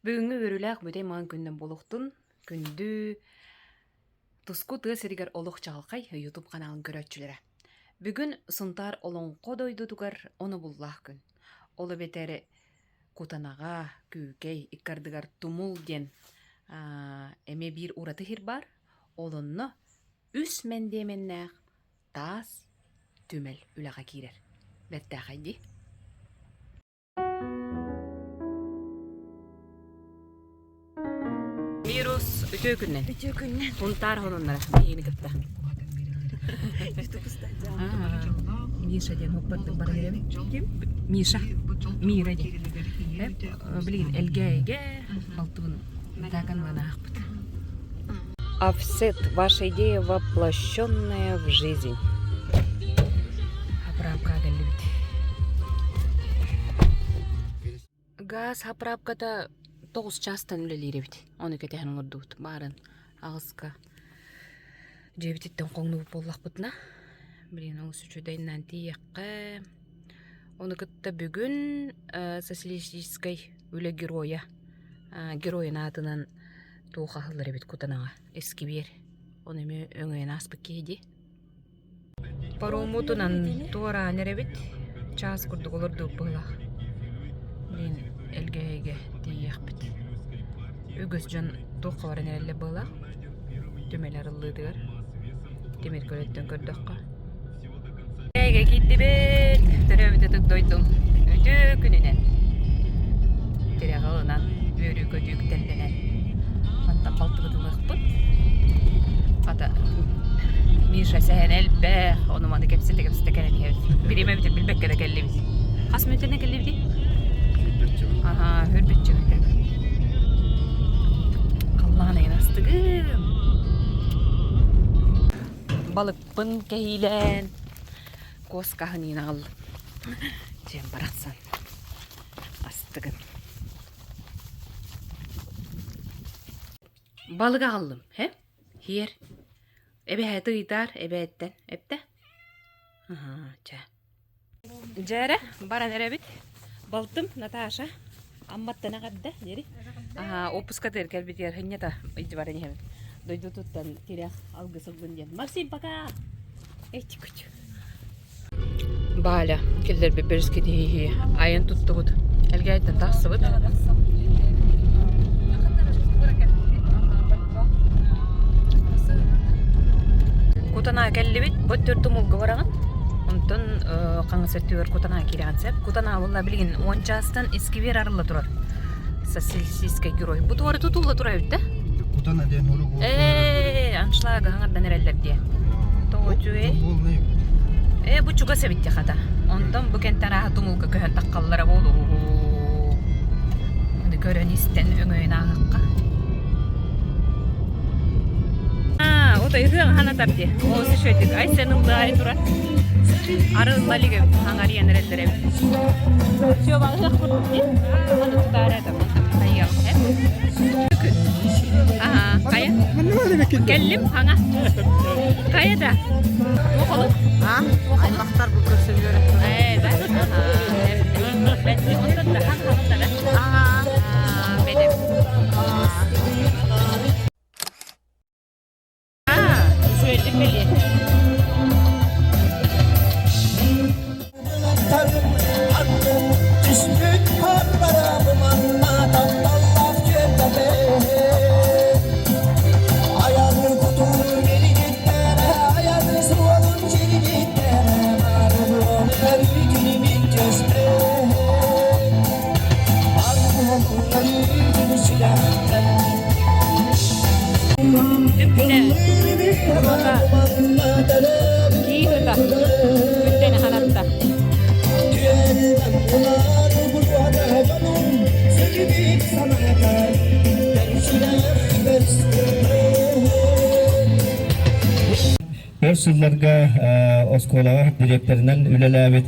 Бүгүҥҥү үөрүүлээх бүтэй маҥан күнүнэн буолуохтун, күндү Туску тыа сиригэр олох чаҕылхай YouTube ханаалын көрөөччүлэрэ. Бүгүн Сунтаар Олоҥхо дойдутугар онобуллаах күн. Ол эбэтэр Кутанаҕа, Күүкэй икки ардыгар Тумул диэн эмиэ биир ураты сир баар. Ол онно үс мэндиэмэннээх таас түмэл үлэҕэ киирэр. Бэртээхэй дии. Вирус үтүө күннэн. Үтүө күннэн. Сунтаар сонуннара биһигини кытта. Миша диэн хоппаттык баран ирэбин. Ким? Миша. Мира диэн. Билигин Элгээйигэ балтыбын Дакан аахпыт. Офсет. Ваша идея воплощенная в жизнь. Заправка кэллибит. Газ заправката тоҕус чаастан үлэлиир эбит. Ону кэтэһэн олордубут. Баарын аҕыска дьиэбититтэн хоҥнубут буоллахпытына, блин, олус үчүгэйинэн тиийиэххэ. Ону кытта бүгүн социалистическай үлэ геройа геройун аатынан туох аһыллар эбит Кутанаҕа искибиэр. Ону эмиэ өҥөйөн ааспыт киһи дии. Пароммутунан туораан эрэбит. Чаас курдук олордубут быһыылаах. Блин, Элгээйигэ тиийиэхпит. Үгүс дьон туохха баран эрэллэр быһыылаах. Түмэл арыллыытыгар. Тимир көлөттөн көрдөххө. Эйгэ киирдибит, төрөөбүт ытык дойдум үтүө күнүнэн, тирэҕи ылынан, үөрүү-көтүү үктэллэнэн мантан балтыбыт ылыахпыт. Хата, Миша сэһэнэ элбэх, ону-маны кэпсэтэ-кэпсэтэ кэлэн иһэбит. Бириэмэбитин билбэккэ да кэллибит. Хас мүнүүтэнэн кэллибитий? Аһаа, үрбүччү Халлаан айан астыгым. Балык Пын кэһиилээн куоска аһын иин аҕаллым. Дьиэм барахсан астыгын. Балык аҕаллым, һэ? Һиэр. Эбэһээти ыйытаар, эбээттэн. Эптэ? Аһаа, чэ. Дьээрэ, баран эрэбит. Балтым Наташа Амматтан эҕэрдэ диэри. Аһаа, отпускатыгар кэлбитигэр хынньата илдьи баран иһэбин. Дойдутуттан тирэх алгыс ыллын диэн. Максим, пока! Эти күч. Баля, киллэрбит бөрүскэтиһии айан туттубут. Элгээйттэн тахсыбыт. Кутана кэллибит, бу төрт тумулга бараҕын. Онтон хаҥас өттүгэр Кутана киирэҕин сөп. Кутана буолла билигин уон чаастан искибиэр арылла турар. Социалистическай герой. Бу туора тутулла турар эбит да? Кутана диэн уругу. Ээ, аншлага хаҥардан эрэллэр диэ. Тоҕо үчүгэй? Ээ, бу чугас эбит дии хата. Онтон бу кэнтэн арааһа тумулга көһөн таххаллара буолуу. Аны көрөн-истэн өҥөйөн ааһыахха. Аа, ото ыһыах ханатар дии. Ол үчүгэйдик Айсен ыллаай турар. Арылла илик эбит, хаҥарыйан эрэллэр эбит. Чуоба ыһыах курдук дии. Аны тутаары этэ Аха, хайа? Кэллим, хаҥа. Хайа да? Туохолун? А? Аймақтар бұл көрсө Ээ, да? Бәтти, онтон да хаҥ хаҥа да? Аа. Бэдем. Үчүгэйдик бэлиэ. Түспүт пардарабыманна тапталлаах түөлбэбэ Айаны кутун билигиттэрэ, айаны суолун сиригиттэрэ, барылыан өрүүтүн түспэт. Барылыан өрүүтүн сүрэхтэн. Үптэ, буруота, кии ыта, күнтэн ханатта. Өр сылларга оскуолаҕа дириэктэринэн үлэлээбит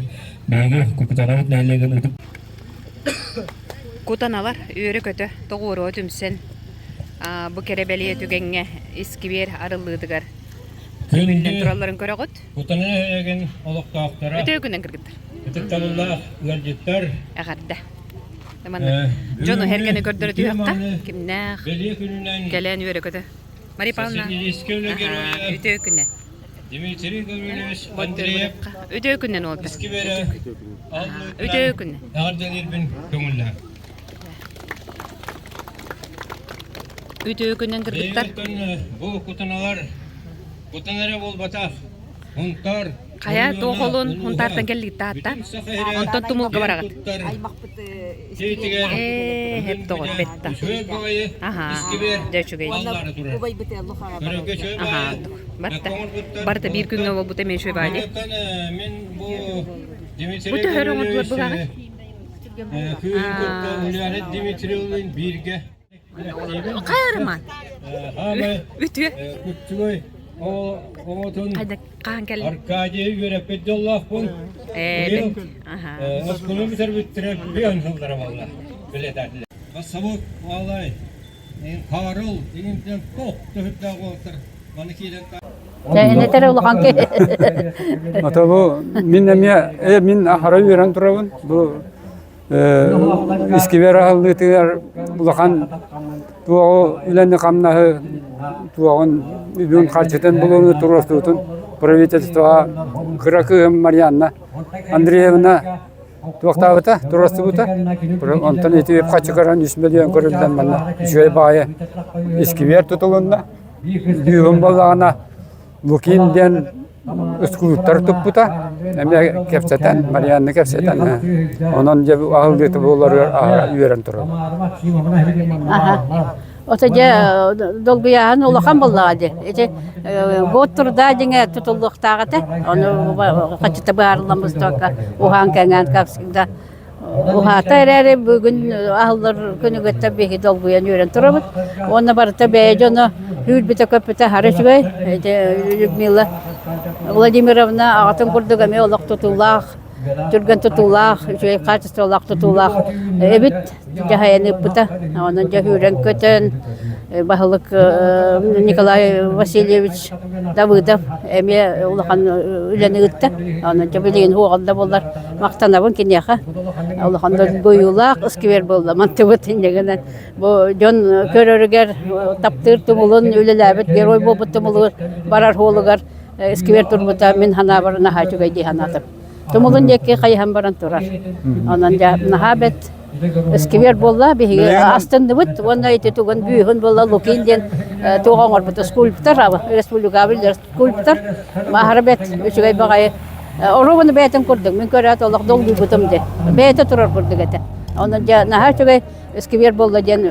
биһиги Кукутанабыт нэһилиэгин ытык Кутаналар үөрэ-көтө тоҕуоруһа түмсэн бу кэрэ бэлиэ түгэҥҥэ искибиэр арыллыытыгар тиимиллэн туралларын көрөҕүт. Кутана нэһилиэгин олохтоохторо Үтүө күнүнэн кыргыттар. ытыктабыллаах ыалдьыттар Эҕэрдэ. Маннык дьону эргэни көрдөрө түһүөххэ. Кимнээх кэлэн үөрэ-көтө. Мария Павловна, үтүө күнэ. Дмитрий Гаврильевич Андреев Үтүө күннэн уолтар. Үтүө күнэ. Эҕэрдэлиирбин көҥүллээх. Үтүө күннэн кыргыттар. Бу кутаналар кутан эрэ буолбатах. Хунтар Хайа туох олун Хунтаартан кэллигит таатта. Онтон тумулга бараҕыт. Ээ, хэп тоҕо бетта. Аха, дьэ үчүгэй. Аха, барта. Барыта биир күҥҥэ буолбута эмиэ үчүгэй баҕайы. Бу төһө эрэ оҥордулар былааҕы? Хайарыман. Үтүө. Хайда хаһан кэллин? Аркадий үөрэппит дьоллоохпун. Ээ, аха. Оскуола бүтэрбиттэрэ бүөн сыллара буолла. Билетаатилер. Бассабыт Алай, Карл, иҥинтэн тох төһүттээх уолаттар маны киирэн Энэтэр улахан киһи. Ата бу мин эмиэ мин аһара үөрэн турабын. Бу Искибиэр аһыллыытыгар улахан туоҕу үлэни-хамнаһы туоҕун үбүн харчытын булууну туруорсуутун правительствоҕа кыра кыыһым Марианна Андреевна туохтаабыта, туруорсубута. Онтон ити үп-харчы көрөн үс мөлүйүөн көрүллэн манна үчүгэй баҕайы искибиэр тутулунна. Бүүһүн буоллаҕына Лукин диэн скульптор туппута, эмиэ кэпсэтэн, Марианна кэпсэтэн, онон дьэ аһыллыыта буоларыгар үөрэн турабын. Аха. Ото дьэ долгуйааһын улахан буоллаҕа дии. Ити год труда дьиҥэ тутуллуохтаах этэ. Ону хаччыта быһаарыллан быстыбакка уһаан кэҥээн всегда Уһаата эрээри бүгүн аһыллар күнүгүттэн биһиги долгуйан үөрэн турабыт. Уонна барыта бэйэ дьоно үүрбүтэ-көппүтэ хара үчүгэй. Ити Людмила Владимировна аҕатын курдук эмиэ олох тутуулаах, түргэн тутуулаах, үчүгэй хаачыстыбалаах тутуулаах эбит дьаһайан ыыппыта. Онон дьэ үүрэн-көтөн баһылык Николай Васильевич Давыдов эмиэ улахан үлэни ыытта. Онон дьэ билигин уоҕун да буоллар махтанабын киниэхэ. Улахан долгуйуулаах сквер буолла мантыбыт инньэ гынан бу дьон көрөрүгэр таптыыр тумулун үлэлээбит герой буолбут тумулу барар суолугар сквер турбута мин санаабар наһаа үчүгэй дии санаатым. Тумулун диэки хайыһан баран турар. Онон дьэ наһаа бэт Сквер буолла, биһиги астынныбыт уонна ити тугун бүүһүн буолла Лукин диэн туох оҥорбут скульптор, республикаҕа биллэр скульптор. Маһара бэт үчүгэй баҕайы оруобуна бэйэтин курдук мин көрөөт олох долгуйбутум диэн бэйэтэ турар курдук этэ. Онон дьэ наһаа үчүгэй сквер буолла диэн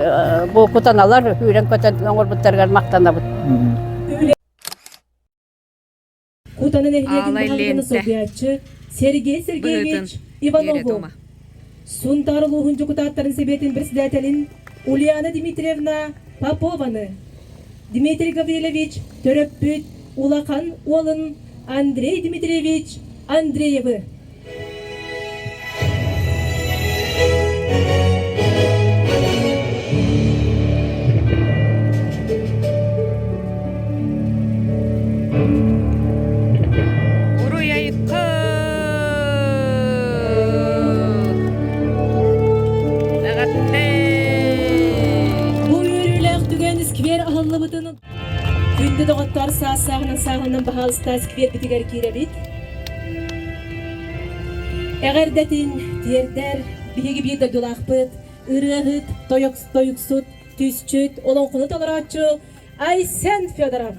бу кутаналар үүрэн-көтөн оҥорбуттарыгар махтанабыт. Кутана нэһилиэгин Аалай баһылыгын лиэнтэ солбуйааччы Сергей быһыытын Сергеевич биэрэ Иванову, туома. Сунтаар улууһун дьокутааттарын сэбиэтин председателин Ульяна Дмитриевна Попованы, Дмитрий Гаврильевич төрөппүт улахан уолун Андрей Дмитриевич Андреевы. Уруй-айкы! Эҕэрдэ! Бу үөрүүлээх түгэн сквер аһыллыбытын күндү доҕоттор саас-сааһынан сааһынан баһаалыста сквербитигэр киирэбит. Эҕэрдэтин тиэрдэр биһиги биир дойдулаахпыт, ырыаһыт, тойуксут, түсчүт, олоҥхону толорооччу Айсен Федоров.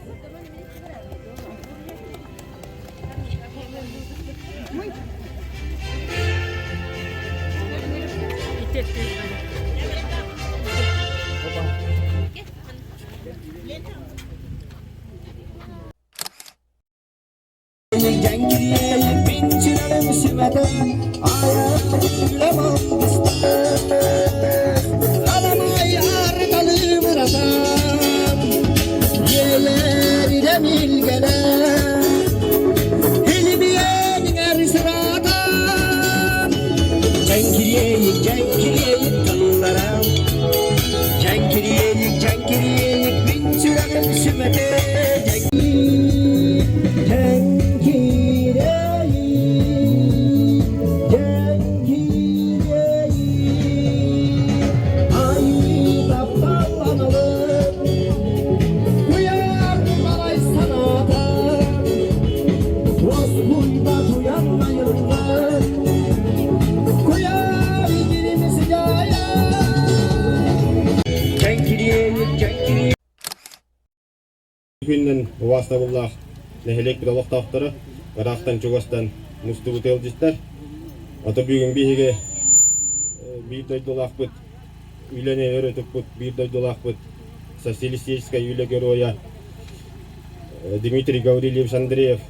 күнүнэн убаастабыллаах нэһилиэкпит олохтоохторо, ыраахтан-чугастан мустубут ыалдьыттар. Ото бүгүн биһиги биир дойдулаахпыт, үлэни өрө туппут биир дойдулаахпыт социалистическай үлэ геройа Дмитрий Гаврильевич Андреев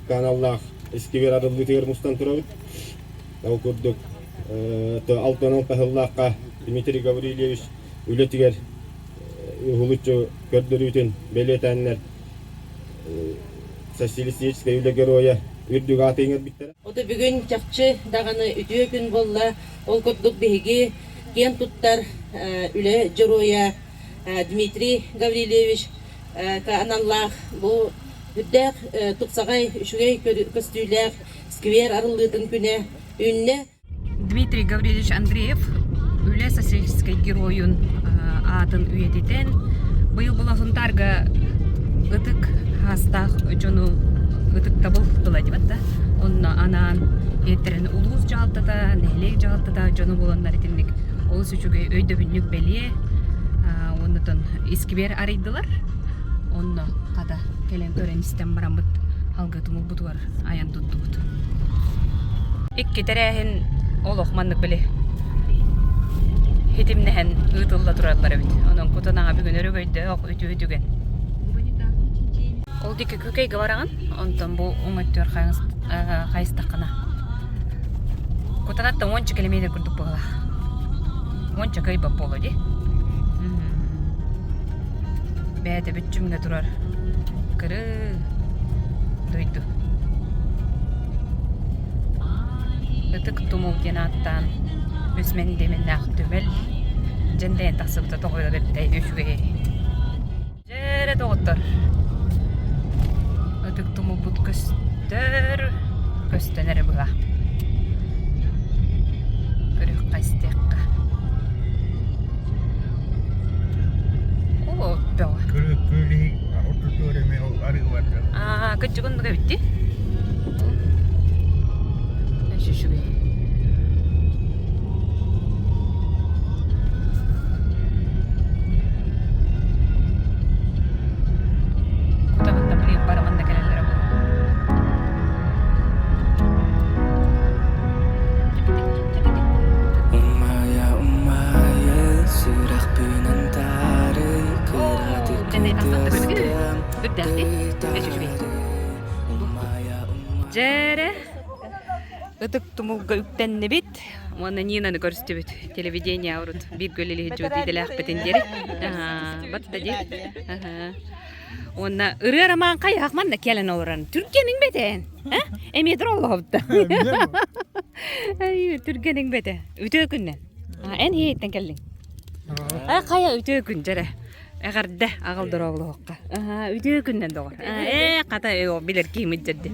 аналлаах искибиэр арыллыытыгар мустан турабыт. Ол курдук 66 сыллаахха Дмитрий Гаврильевич үлэтигэр уһулуччу көрдөрүүтүн бэлиэтээннэр социалистическай үлэ геройа үрдүк ааты иҥэрбиттэрэ. Ото бүгүн чахчы даҕаны үтүө күн буолла. Ол курдук биһиги киэн туттар үлэ дьоруойа Дмитрий Гаврильевич аналлаах бу үрдээх тупсаҕай үчүгэй көстүүлээх сквер арыллыытын күнэ үүннэ. Дмитрий Гаврильевич Андреев үлэ социалистическай геройун аатын үйэтитэн, быйыл була Сунтаарга ытык хаастаах дьону ытыктабыл ыла диэбит да. Онно анаан биэртэрин улуус дьаһалтата, нэһилиэк дьаһалтата дьону буланнар итинник олус үчүгэй өйдөбүнньүк бэлиэ уоннатон искибиэр арыйдылар. Онно хата кэлэн көрөн истэн бараммыт алгы тумулбутугар айан туттубут. Икки тэрээһин олох маннык били хитимнэһэн ыытылла тураллар эбит. Онон кутанаҕа бүгүн өрөгөйдөөх үтүө түгэн. Ол диэки Күкэйгэ бараҕын, онтон бу уҥа өттүгэр хайыстаххына. Кутанаттан уонча километр курдук буоллах. Уонча кыайбат буолуо дии. Бэйэтэ бүччүмҥэ турар кырыы дойду. Ытык Тумул диэн ааттаан үс мэндиэмэннээх түмэл дьэндэйэн тахсыбыта тоҕо бэртэй үчүгэй. Дьэ эрэ доҕоттор, Ытык Тумулбут көстөр, көстөн эрэ быһа. Көрүөххэ истиэххэ. Оо, бөҕө. Аа, кырдьыгын дуга битти. Үчүгэй. Кутабыттан билигин бары манна кэлэллэрэ буолуо. Умайа, умайа, сүрэхпинэн таарый, кыратык кытыастым, Дьээрэ, ытык тумулга үктэннибит уонна Нинаны көрүстүбүт. Телевидение урут бииргэ үлэлиһи идэлээхпитин диэри. Батта дии. Уонна ырыа роман хайах манна кэлэн олорон түргэниҥ бэтэн. Эмиэ олоһобута. Түргэниҥ бэтэ. Үтүө күннэн. Эн иһиттэн кэллиҥ. Хайа үтүө күн дьэрэ. Эҕэрдэ аҕал дорооболоһуохха. Үтүө күннэн доҕор. Ээ хата билэр киһимит дьэрди.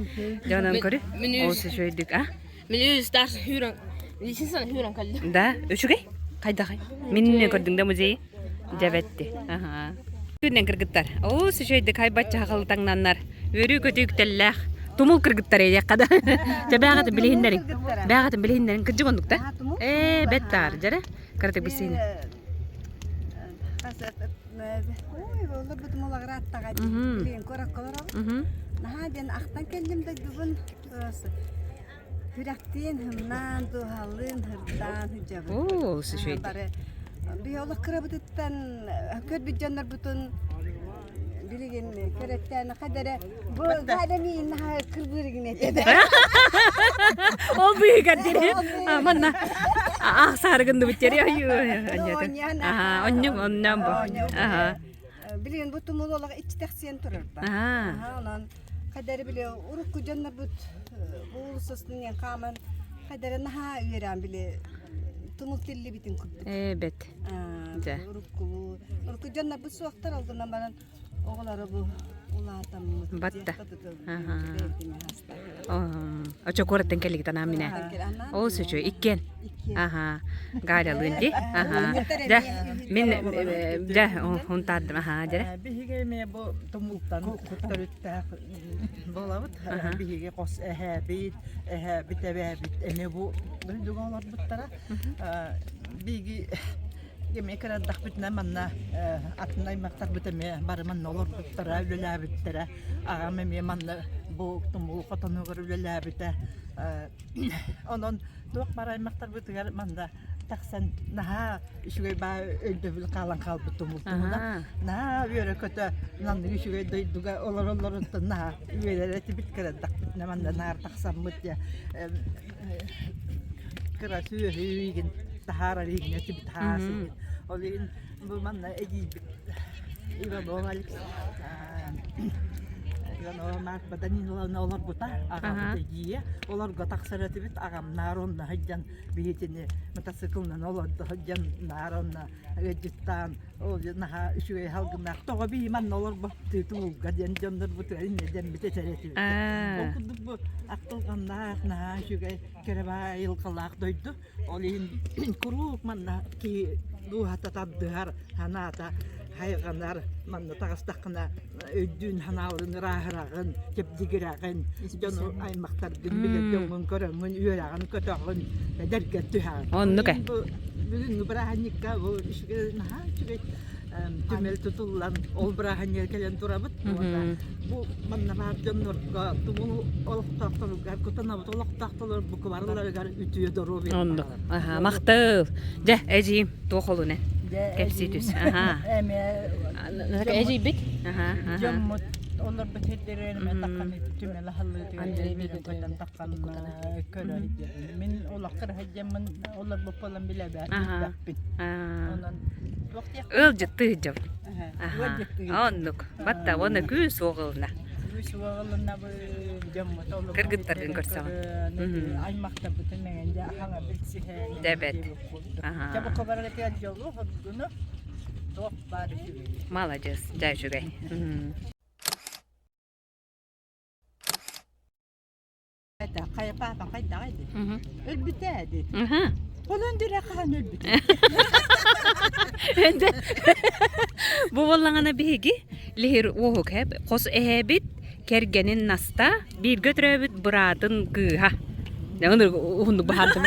Дьонон көрү. Ол үчүгэйдик а? Мин старш хүрэн лисинсан хүрэн кэллим. Да, үчүгэй? Хайдахай? Минне көрдүҥ да музей? Дьэбэтти. Аха. Күннэн кыргыттар. Олус үчүгэйдик хайбачча хахылытаҥнаннар. Үөрүү-көтүү үктэллээх. Тумул кыргыттар эйиэххэ да. Чэ бээҕэтин билиһиннэриҥ. Бээҕэтин билиһиннэриҥ. Кырдьык оннук да? Ээ, бэт таар, дьэрэ. Кыратык билсиини. Ой, олорбутум олоҕурааттаҕа билигин куоракка олоробун. Наһаа диэн ахтан кэллим дойдубун сүрэхтиин һымнаан, дууһалыын һырдаан сылдьабын. Оо, олус үчүгэй. Бары биһи олох кырабытыттан көрбүт дьоннорбутун билигин көрөттөөн хадара бу гаада миин наһаа кырбыырыгын этэ. Ол быыгар дири манна аах саарыгынныбыт дири Аха, онньук онньон бу. Аха. Билигин бу тумул олох иччитэхсийэн турар ба. Аа. Онон хайдары били урукку дьоннорбут уулуссасынан хааман хайдары наһаа үөрэн били тумул тиллибитин курдук. Ээ бэт. Дьэ. Урукку урукку дьоннорбут суохтар ол гынан баран оҕолоро бу улаатаммыт. Батта. Очо куораттан кэллигит анаан минэ. Ол сөчө иккен. Аха. Галялыын ди. Аха. Дьэ мин дьэ хунтаардым аха дьэрэ. Биһиги эмиэ бу тумултан төрүттээх буолабыт. Биһиги хос эһээбит, эһээбит эбээбит эмиэ бу дойдуга олорбуттара. Биһиги. Эмиэ кырардахпытына манна атын аймахтарбыт эмиэ бары манна олорбуттара, үлэлээбиттэрэ. Аҕам эмиэ манна бу Тумул хотонугар үлэлээбитэ. Онон туох баар аймахтарбытыгар манна тахсан наһаа үчүгэй баа өйдөбүл хаалан хаалбыт тумул туһунан. Наһаа үөрэ-көтө маннык үчүгэй дойдуга олороллоруттан наһаа үөрэр этибит кырардахпытына манна наар тахсаммыт дьэ кыра сүөһү игин таһаарар игин этибит хаас игин. Ол иһин бу манна эдьиийбит Иванова Алекс Иванова Марфа Даниловна олорбута аҕабыт эдьиийэ олорго тахсар этибит аҕам наар онно сылдьан биһитини мотоциклынан олордо сылдьан наар онно ыалдьыттаан ол наһаа үчүгэй салгыннаах тоҕо биһи манна олорботтуу тумулга диэн дьоннорбутугар инньэ дэммит этэр этибит ол курдук бу ахтылҕаннаах наһаа үчүгэй кэрэ айылҕалаах дойду Ол иһин куруук манна киһи дууһата тардыһар, санаата хайҕанар, манна таҕыстаххына өйдүүн санааларын ырааһыраҕын, чэбдигирэҕин, дьону аймахтаргын билэр дьоҥҥун көрөҥҥүн, үөрэҕин көтөҕүн, эдэргэр түһэҕин. Оннук ээ. Бу бүгүҥҥү бырааһынньыкка бу үчүгэй наһаа үчүгэй түмэл тутуллан ол бырааһынньыга кэлэн турабыт уонна бу манна баар дьоннорго тумул олохтоохторугар кутанабыт олохтоохторугар букварыларыгар үтүө доруобуйа Оннук. Аха, махтал. Дьэ, эдьиийим, туох олуна? Кэпсии түс. Аха. Эдьиийбит? Аха. Дьоммут олорбут сирдэрин таххан түмэл аһыллыытыгар таххан көрө Мин олохтор сылдьаммын олорбут буолан билэбэппин. Онон туох диэх Ыалдьыттыы сылдьабын. Оннук. Батта уонна күүс уоҕылына. Күүс уоҕылына дьоммут олорбут Кыргыттаргын көрсөҕүн. Аймахтарбытын мэҥэн дьэ хаҥа билсиһэн. Дэбэт. Дьэ бу хабаргытыгар дьолу хоргуну туох баар үчүгэй. Маладьыас, дьэ үчүгэй. Хайа паапам хайдаҕай дии. Өлбүтэ дии. Ол өндүрэ хаһан өлбүтэ? Бу буоллаҕына биһиги лиһир уоһук хэп хос эһээбит кэргэнин Наста бииргэ төрөөбүт быраатын кыыһа. Уһуннук баһаардым.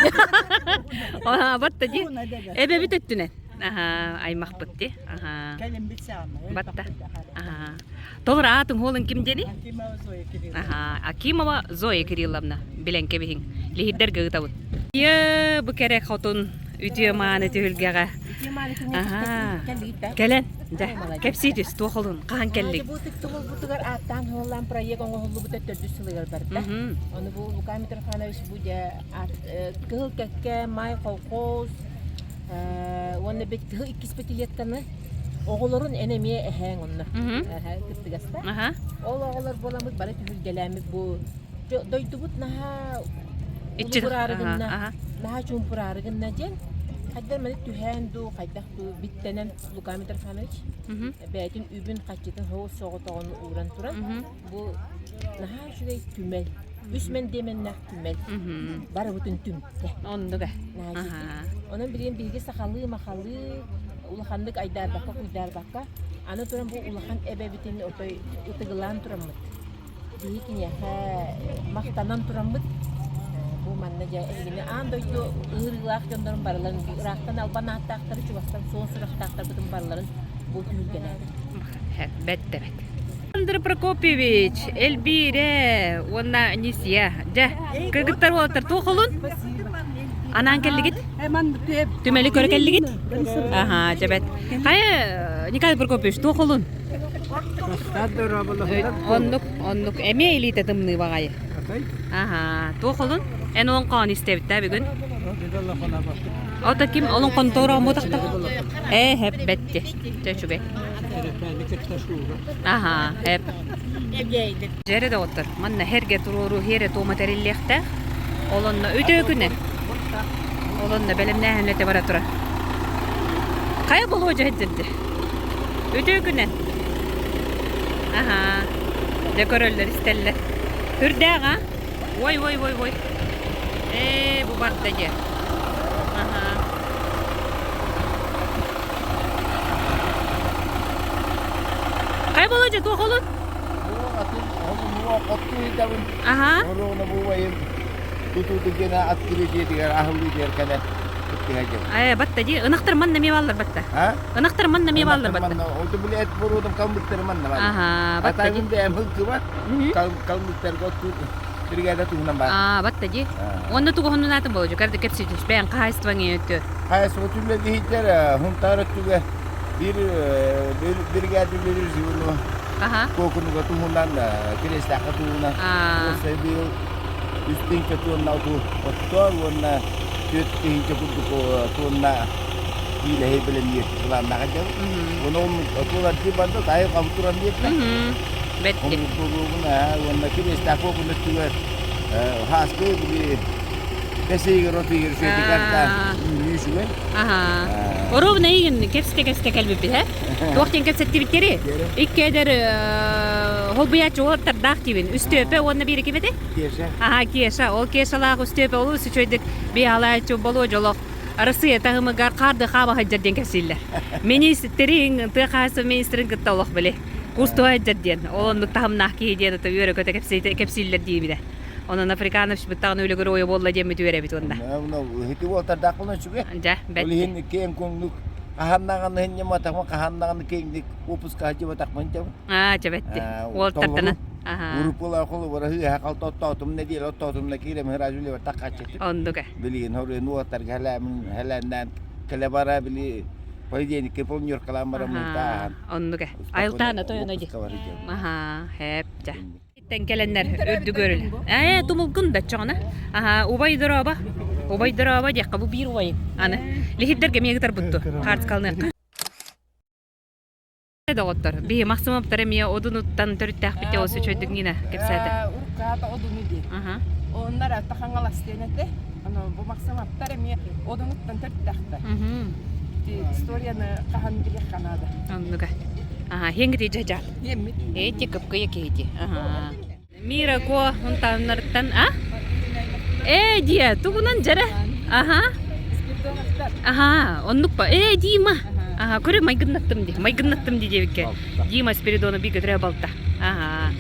Батта дии. Эбэбит өттүнэн. Аха, аймахпыт дии. Аха. Кэлин билсэҕим. Батта. Аха. Толор аатыҥ уолуҥ ким диэний? Акимова Зоя Кирилловна. Аха, Акимова Зоя Кирилловна. Билэн кэбиһиҥ. Лиһирдэргэ ыытабыт. Йы, бу кэрэ хотун үтүө мааны түһүлгэҕэ. Аха. Кэлэн, дьэ, кэпсии түс, туох олун, хаһан кэллиҥ? Бу тыктыбылбытыгар ааттаан хуоллаан проект оҥоһуллубута төрдүс сылыгар барда. Ону бу Лука Митрофанович бу дьэ Кыһыл Кэккэ, Май колхоз уонна кыһыл иккис пятилетканы Оҕолорун эн эмиэ эһээҥ онно кыттыгаста. Ол оҕолор буоламмыт бары түһүлгэлээммит бу дойдубут наһаа улугураары гынна, наһаа чуумпураары гынна диэн хайдах эмэ түһээн дуу, хайдах дуу биттэнэн Лука Митрофанович бэйэтин үбүн хаччытын соҕус соҕотоҕун ууран туран бу наһаа үчүгэй түмэл үс мэндиэмэннээх түмэл барыбытын түмтэ. Оннук ээ. Онон билигин биһиги сахалыы-махалыы улаханнык айдаарбакка, куйдаарбакка, аны туран бу улахан эбэбитин отой ытыгылаан тураммыт, биһи киниэхэ махтанан тураммыт, бу манна дьэ эһигини аан дойду ыҥырыылаах дьоннорун барыларын ыраахтан албан ааттаахтары, чугастан суон сурахтаахтарбытын барыларын бу түһүлгэлээтим. Бэт да бэт. Александр Прокопьевич, Эльбиирэ уонна Анисия. Дьэ, кыргыттар уолаттар туох олун? Анаан кэллигит? Түмэли көрө кэллигит? Аха, дьэ бэт. Хайа, Николай Прокопьевич, туох олун? Оннук, оннук. Эмиэ илиитэ тымныы баҕайы. Аха, туох олун? Эн олоҥхоон истэбит да бүгүн? Ото ким олоҥхон туораҕын буотахта? Ээ, хэп бэтти. Чэ, үчүгэй. Аха, эп. Дьэрэ доҕоттор, манна хэргэ туруору хиэрэ туома тэриллиэхтээх. Ол онно үтүө күнэ. Ол онно бэлэмнээһин үлэтэ бара турар. Хайа болуо дьэ Үтүө күнэ. Аха. Дьэ көрөллөр, истэллэр. Үрдээх а? Ой, ой, ой, ой. Ээ, бу барда дьэ. Аха. Хайа Володя, туох олун? Аха. Оруона бу убайым тутууту гена открытиетигэр аһыллыы диэр кэлэн. Э, батта ди. Ынахтар манна эмиэ бааллар батта. Ынахтар манна эмиэ бааллар батта. Ол били эт боруодам калмыктары манна баар. Аха, батта ди. Атайбын бэйэм ылгыба калмыктарга оттуур бригада туһунан баар. Аа, батта ди. Уонна тугу хонунаатын болжу кэрде кэпсэтиш бэйэн хаһайстваң өттө. Хаһайство түллэ хунтаар өттүгэ биир бригада үлэлиир живуну куокунуга туһунан кириэстээххэ туһунан уопсай быйыл үс тыһыынча туонна оту оттоор уонна 4 тыһыынча курдук туонна киилэһи бэлэмниир былааннаах этибит. Уонна ол отуулардыы барда тайы хабы туран диэтилэр. Бэтти. Уонна кириэстээх куокуну өттүгэр хааскы били бэсиигэр отуйгар үчүгэйдик үүнүү үчүгэй. Оруобуна эйигин кэпсэтэ-кэпсэтэ кэлбиппит, э? Туох диэн кэпсэттибиттэрий? Икки эдэр холбуйааччы уолаттардаах диибин. Үстүөпэ уонна биир ким этэй? Кеша. Аха, Кеша. Ол Кешалаах Үстүөпэ олус үчүгэйдик биһалааччы Болуо олох Арассыыйа таһымыгар хаарды хаама сылдьар диэн кэпсииллэр. Министрин, тыа хаһаайыстыба министрин кытта олох били кустуга сылдьар диэн. Ол оннук таһымнаах киһи диэн ото үөрэ-көтө кэпсииллэр диибинэ. Онон Африканович быттаҕына үлэ геройа буолла диэммит үөрэбит уонна. Ити уолтардаах буолан үчүгэй. Дьэ, бэт. Ол иһин киэҥ куҥнук хаһаннаҕаны хинньаматахмын хаһаннаҕаны киэҥник выпуска сылдьыбатахпын дьабын. Аа, дьэ бэтти. Уолтартанан. Уруккулар холобура ыһа халта оттоотум нэдиэлэ оттоотум на киирем ырааж үлэбэр таккаччытым. Оннук э. Билигин хоруйун уолаттарга хэлээмин хэлээннээн кэлэ бара били понедельникке полнюркалаан бараммын тааһан. Оннук э. Айылтаана тойоно ди. Аха, хэп дьэ. Иттэн кэлэннэр үрдүк өрүл. Ээ, тумулгун да чоҕуна. Аха, убай дороба. Убай дороба диэххэ бу биир убайым. Аны лиһирдэргэ эмиэ гытарбытту. Хаартыскалыныахха. Доҕоттор, биһи Махсымовтар эмиэ Одунуттан төрүттээхпит олус үчүгэйдик Нина кэпсээтэ. Уруккаата Одуну диэн. Оннар атта Хаҥалас диэн этэ. Ону бу Махсымовтар эмиэ Одунуттан төрүттээхтэр. Историяны хаһан билиэххэ наада. Оннуга. Аха, хиэнгити дьажа. Эти кыпкыйа киһити. Аха. Мира Ко унтааннарыттан а? Ээ диэ, тугунан дьэрэ? Аха. Аха, оннук па. Ээ, Дима. Аха, көрө майгыннаттым ди. Майгыннаттым ди диэбикке. Дима Спиридонов бииргэ төрөө балта. Аха.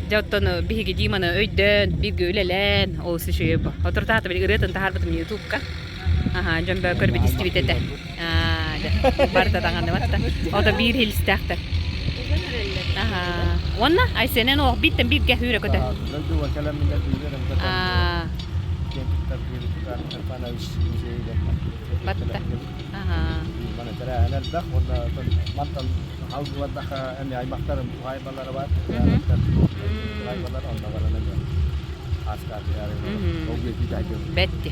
Дьэ оттон биһиги Диманы өйдөөн, бииргэ үлэлээн, олус үчүгэй бу. Отуртаата били ырыатын таһаарбытым ютубка. Аха, дьон бөө көрбүт истибит этэ. Барыта даҕаны батта. Ото биир хилистээхтэр. Уонна Айсенен олох бииртэн бииргэ үүрэ көтө. Батта. Бэтти.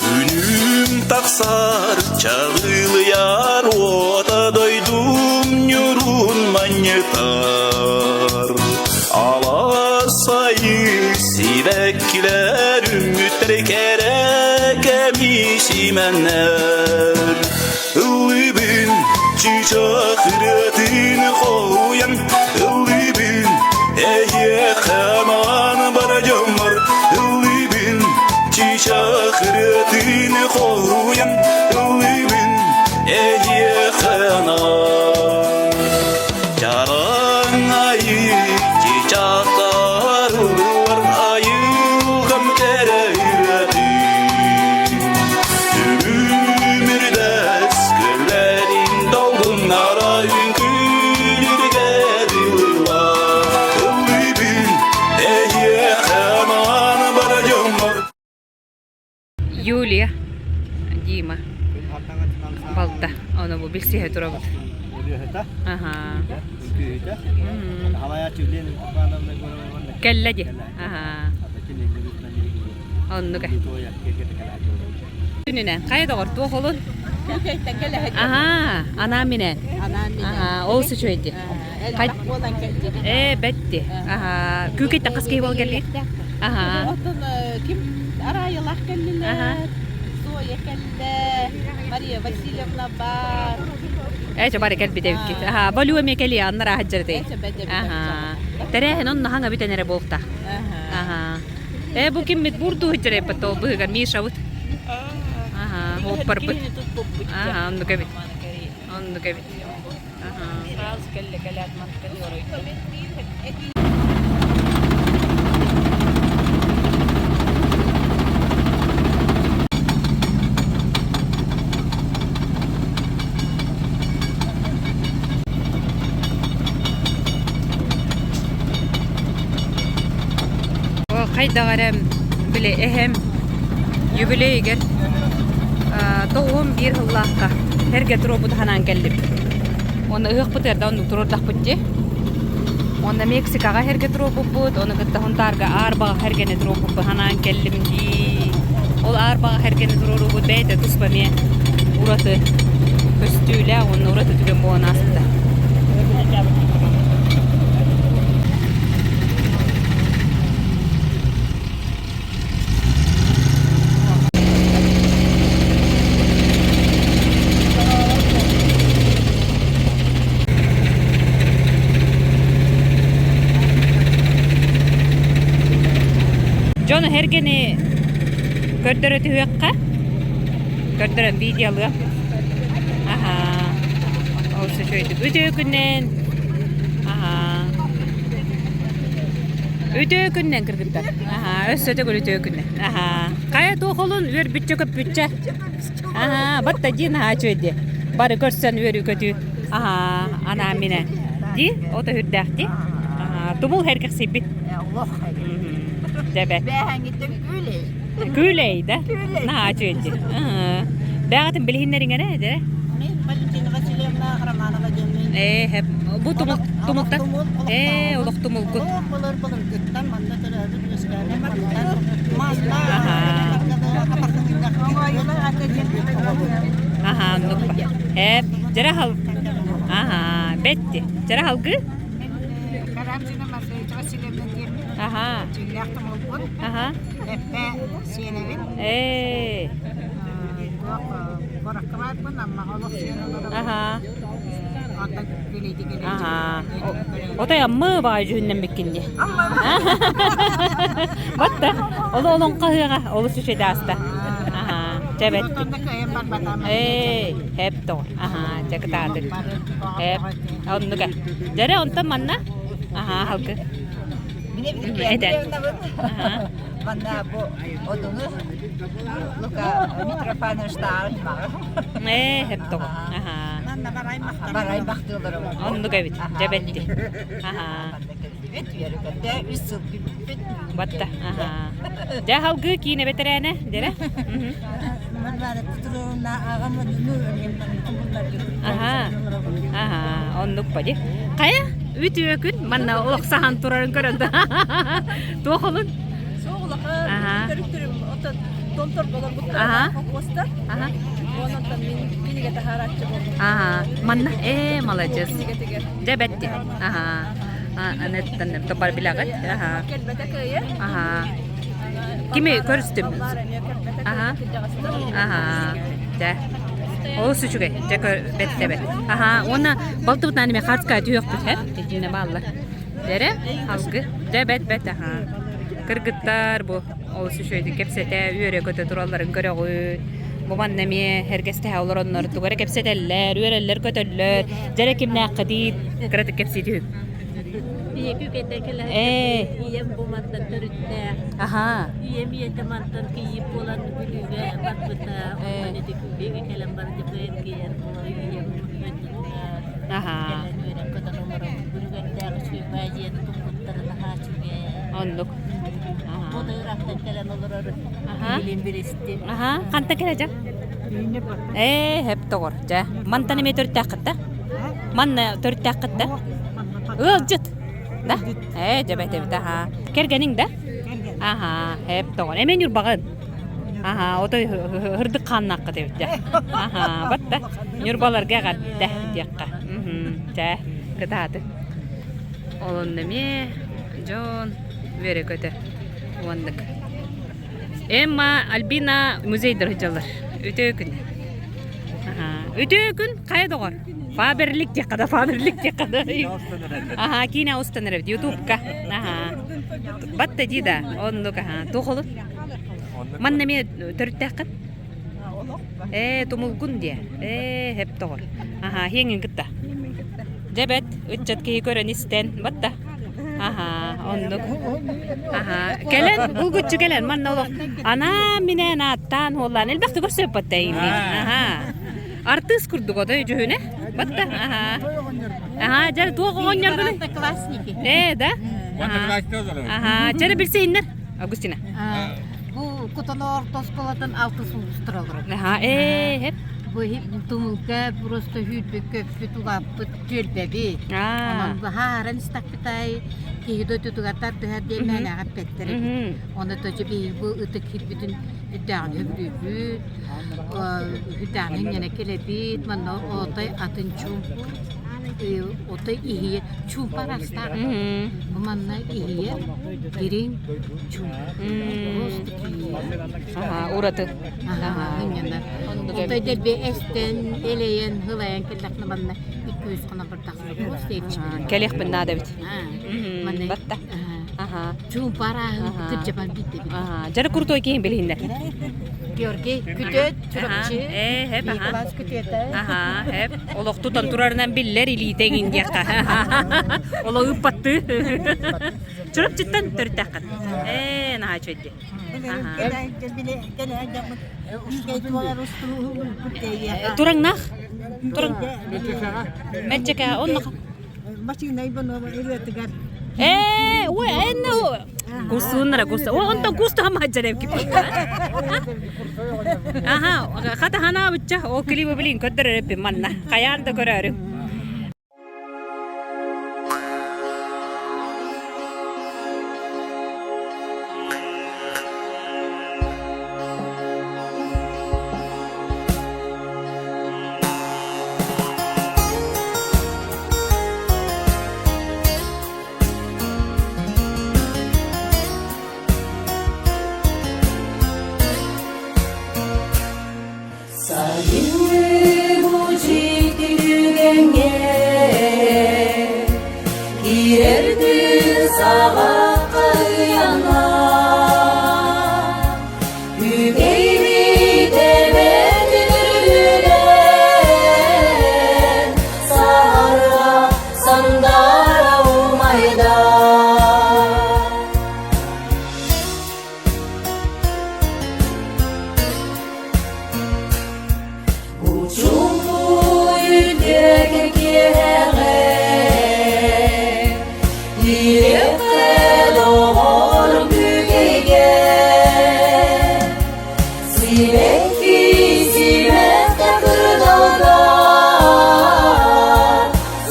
Күнүм тахсар, чаҕылыйар уота дойдум ньурун манньытар. Алаас айыы сибэккилэр үмүттэр кэрэ кэми симэннэр. Ыллыыбын чыычаах ырыатын хоһуйан Ыллыыбын эйиэхэ анаан бара дьоммор Ыллыыбын чыычаах ырыатын хоһуйан Ыллыыбын эйиэхэ анаан Чараҥ айыы чыычаахтар ыллылар айылҕам кэрэ ырыатын Түбүмүрдэс көллэрин долгуннара үҥкүүлүргэ дылылар Ыллыыбын эйиэхэ анаан бара дьоммор Юлия, Дима, балта. Ону бу билсиһэ турабыт. Аха. Кэллэ ди. Аха. Оннук. Күнүнэн хайа доҕор туох олун? Аха, анаан минээн. Аха, ол үчүгэйди. Ээ, бэтти. Аха, күүкэйтэн хас киһи буол кэллигит? Аха. Оттон ким Араайалаах кэллилэр, Зоя кэллэ, Мария Васильевна бар. Ээ, чэ бары кэлбит эбиккит. Аха, болю эмиэ кэлиэ, аннараа сылдьар Аха. Тэрээһин онно хаҥа бүтэн эрэ буолта. Аха. Ээ, бу киммит буурдуу сылдьар эбит ол быһыгар Мишабыт. Аха, уоппарбыт. Аха, оннук эбит. Оннук эбит. Аха. Хайдах эрэ били эһэм юбилейигэр 91 сыллаахха эргэ туруорбут ханаан кэллим. Уонна ыһыахпытыгар да оннук туруордахпыт дии. Уонна Мексикаҕа эргэ туруорбуппут, ону кытта Хунтаарга Аарбаҕа эргэни туруорбуппут ханаан кэллим дии. Ол Аарбаҕа эргэни туруоруубут бэйэтэ туспа эмиэ ураты көстүүлээх уонна ураты түгэн буолан ааспыта. Дьон эһэргэни көрдөрө түһүөххэ. Көрдөрөн видеолыа. Аха. Ол үчүгэйдик. Үтүө күннэн. Аха. Үтүө күннэн кыргыттар. Аха, өссө төгүл үтүө күннэн. Аха. Хайа туох олун үөрбүччэ көппүччэ. Аха, батта дии наһаа үчүгэй дии. Бары көрсөн үөрүү көтүү. Аха, анаан минэ. Дии, ото үрдээх дии. Аха, тумул хэргэхсийбит. Дьэбэт. Бээһэҥҥиттэн күүлэй. Күүлэй да? Наһаа үчүгэй дии. Бэҕэтин билиһиннэриҥ эрэ, дьэ. Мин Валентина Васильевна Романова диэммин. Ээ, бу тумул тумултан. Ээ, олох тумулгут. Олох былыр былыргыттан манна төрөөбүт үөскээбит мантан манна Аха, оннук ба. Ээ, дьэрэ хал. Аха, бэтти. Дьэрэ халгы? Карамзина Маргарита Васильевна диэммин. Аха. Дьиҥнээх тумулбун. Аха. Эппэ сиэнэбин. Ээ. Туох куоракка баарбын, Аммаҕа олохсуйан олоробун. Аха. Онтон билиити Аха. Отой аммы баҕай дьүһүннэммиккин дии. Батта. Ол олоҥхо ыһыаҕа олус үчүгэй ааста. Аха. Чэ бэт. Ээ, хэп тоҕо. Аха, чэ кытаатык. Хэп. Оннук ээ. Дьэрэ онтон манна? Аха, халкы. Этэн. Аха. Манна бу одуну Лука Митрофановичтааҕын маҕа. Ээ, хэп тоҕо. Аха. Барай бахтыыларым. Оннук эбит. Дьэ бэтти. Аха. Кэллибит, үөрэ-көтө, үс сыл бүппүт. Батта. Аха. Дьэ халгыы киинэ бэтэрээнэ, дьэрэ. Аха. Аха, оннук бади. Хайа, үтүө күн манна олох саһан турарын көрөн да. Туох олун? Суох улахан төрүттөрүм отон томтор болорбуттар холкуостар. Аха. Онон мин кинигэ таһаарааччы болдум. Аха. Манна ээ маладьыас. Кинигэтигэр. Дьэ бэтти. Аха. Анеттан топар билэҕит. Аха. Кэлбэтэ кыайа. Аха. Кими көрүстүм? Аха. Аха. Дьэ. Олус үчүгэй. Дьэ бэтте бэт. Аха. Уонна балтыбытынан эми хартка түһүөхпүт һэ. Итиннэ бааллар. Дэрэ алгы. Дьэ бэт бэт аха. Кыргыттар бу олус үчүгэйдик кэпсэтэ, үөрэ-көтө туралларын көрөҕүт. Бу манна эмиэ эргэстэһэ олороннор тугу эрэ кэпсэтэллэр, үөрэллэр-көтөллөр. Дьэрэ кимнээххитий? Кыратык кэпсии түһүҥ. Ийэки кэтэ кэлэ Ээ. ийэм бу мантан төрүттээх. Аха. Ийэм ийэтэ мантан кийиит буолан Бүлүүгэ барбыта. Онтон ити Күүлэйгэ кэлэн барда эргийэн олор ийэм дойдутугар Аха. кэлэн үөрэн көтөн олоробут. Бүрүгэрдээх үчүгэй дьиэни туппуттара наһаа үчүгэй. Оннук. Бу да ыраахтан кэлэн олорор Аха. билин билистим. Аха. Хантан кэлэ Ээ, хэп тоҕор. Дьэ, мантан эмиэ төрүттээххит да? Манна төрүттээххит да? Ыалдьыт. Да? Ээ, дьэ бэтэбит, аха. Кэргэниҥ да? Аха, хэп тоҕор. Эмиэ Ньурбаҕын. Аха, отой һырдык хааннааххыт эбит дьэ. Аха, батта. Ньурбаларга эҕэрдэ диэххэ. Чэ, кытааты. Ол онно эмиэ дьон үөрэ-көтө уоннык. Эмма, Альбина музейдар сылдьаллар. Үтүө күн. Үтүө күн хайа доҕор? Фаберлик диэххэ да, Фаберлик диэххэ да. Аха, киинэ устан эрэбит, Ютубка. Аха. Батта дии да, оннук аха. Туох олун? Манна эмиэ төрүттээххин? Ээ, тумулгун диэ. Ээ, хэп доҕор. Аха, хиэҥин кытта. Дьэ бэт, ыччат киһи көрөн истэн, батта. Аха, оннук. Аха, кэлэн, булгуччу кэлэн, манна олох анаан-минээн ааттаан уоллаан элбэхтик көрсүөппөттө эйигин. Аха. Артыыс курдук отой дьүһүнэ. Батта. Аха. Аха, дьэ туох оҕонньоргунуй? Одноклассники. Ээ, да? Аха. Аха, чэ билсиһиннэр. Августина. Бу Кутанор оскуолатын алтыс улуустара олорор. Аха, ээ, хеп. Бу тумулга просто хүүрбүт көппүт улааппыт түөлбэбит. Онон баһааран истэхпитай киһи дойдутугар тардыһар диэн мээнэҕэ эппэттэр эбит. Ону тоже биһиги бу ытык киирбитин үрдээҕин сөбүлүүбүт, үрдээҕин инньэнэ кэлэбит, манна отой атын чуумпу, отой иһийэр чуумпу араастаах. Бу манна иһийэр дириҥ чуумпу. Просто киирэр. Ураты. Отой дэлби эстэн, элэйэн, һылайан кэллэххинэ манна икки-үс хонон бардаххына просто эрчимирин. Кэлиэхпин наада эбит. Манна Батта. чуумпу арааһын кырдьабан биирдэбит. Дьары крутой киһин билиһиннэр. Георгий күтүөт Чурапчы. Ээ, хэп, Николас күтүөтэ. Аха, хэп. Олох тутан турарынан биллэр илиитэ иҥин диэххэ. Олох ыыппаттыы. Чурапчыттан төрүттэххин. Ээ, наһаа үчүгэй дии. Тураҥнаах. Тураҥ. Мэлдьэкэ онно Ээ, ой, энне курсууннара курса. О, онтон курс туһам хаджар эбки. Аха, хата ханаабычча, ол клибы билин көрдөрөр эппин манна. Хайаан да көрөөрү. Сайыҥҥы бу дьикти түгэҥҥэ киирэр күн саҕахха ыйанна. Үгэйбит эбэтин үрдүнэн саһарга сандара умайда. Учуҥҥу киэһэҕэ Дириэххэ доҕорум күүгэйгэ Сибэкки симэхтэ кырдалга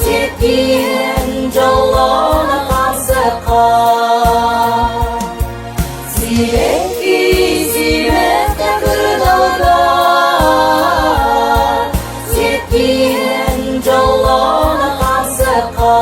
Сиэттиһэн дьоллоно хамсыкка Сибэкки симэхтэ кырдалга Сиэттиһэн дьоллоно хамсыкка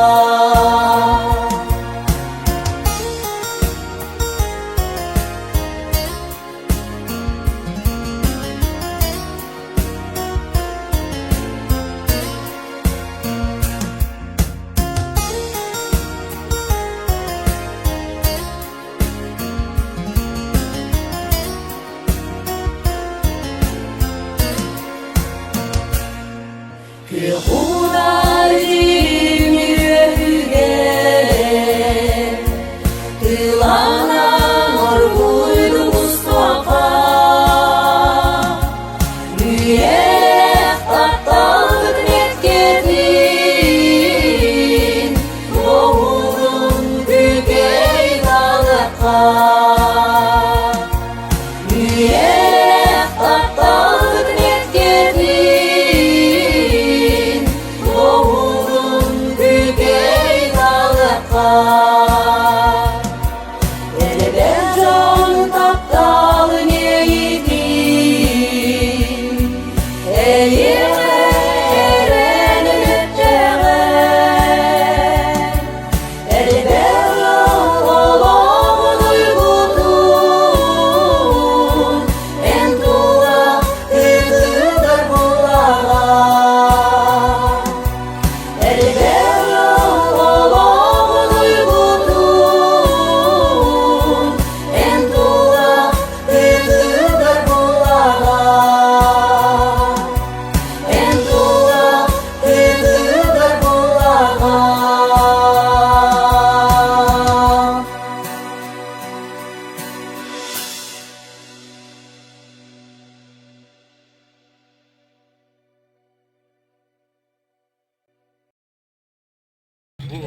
Бу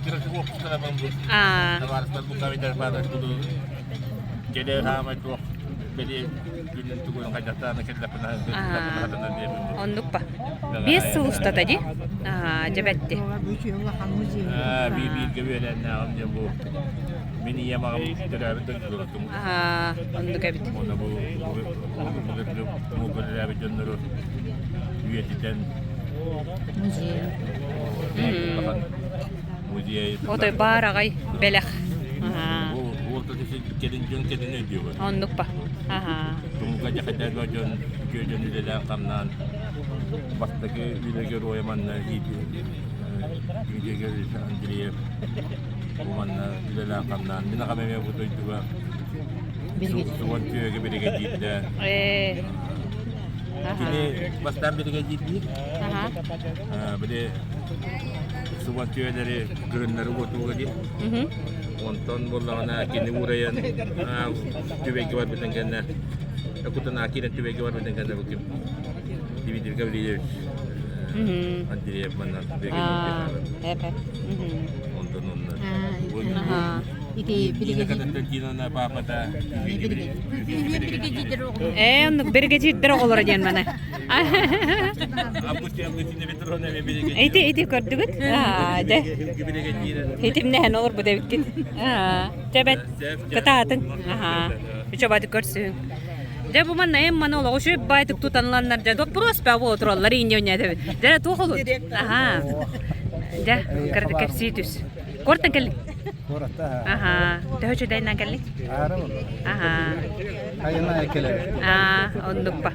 кыракый уоппускаларбын бу табаарыстар бу кэлэ хаамай туох бэлиэ күнүн тугун хайдахтааны кэллэхпинэ Оннук ба. 5 сыл устата ди. Аа, дьэбэтти. Биир бииргэ үөлээннээҕим дьэ бу мин ийэм аҕам төрөөбүт дойдуларым. Аа, оннук эбит. Уонна бу былыргы мугуллээбит дьоннору үйэтитэн Музей. Музей. Отой баар аҕай бэлэх. Кэлин дьон кэлин өйдүөҕэ. Оннук ба. Аха. Тумука дьэхэдэр дьон үтүө дьон үлэлээн хамнаан бастакы үлэ геройа манна Дмитрий Андреев бу манна үлэлээн хамнаан мин аҕам эмиэ бу дойдуга суон түөгэ биригэдьиирдээн кини бастаан биригэдьиирдиир били субан түөлэри кырыннары уотууга дии онтон буоллаҕына кини уурайан түбэйгэ барбытын кэннэ кутана киирэн түбэйгэ барбытын кэннэ бу ким Дмитрий Гаврильевич Андреев манна онтон онно Ити Дина папата Ээ, оннук биригэдьиирдэр оҕолоро диэн маны. Ити ити көрдүгүт? Аа, дьэ. Итимнэһэн олорбут эбиккит. Аа, дьэ бэт кытаатыҥ. Аһаа. Үчүгэй көрсүһүҥ. Дьэ бу манна эм маны олоҕу үчүгэй баайтык тутаныланнар дьэ доппуруос баа буола тураллар иинньэ өнньээтэбит. Дьэ туох олун? Аһаа. Дьэ, кырдык кэпсии түс. Куортан кэллиҥ? Куората. Аһаа. Төһө үчүгэйинэн кэллиҥ? Аара болла. Аһаа. Айана кэлэр. Аа, оннукпа.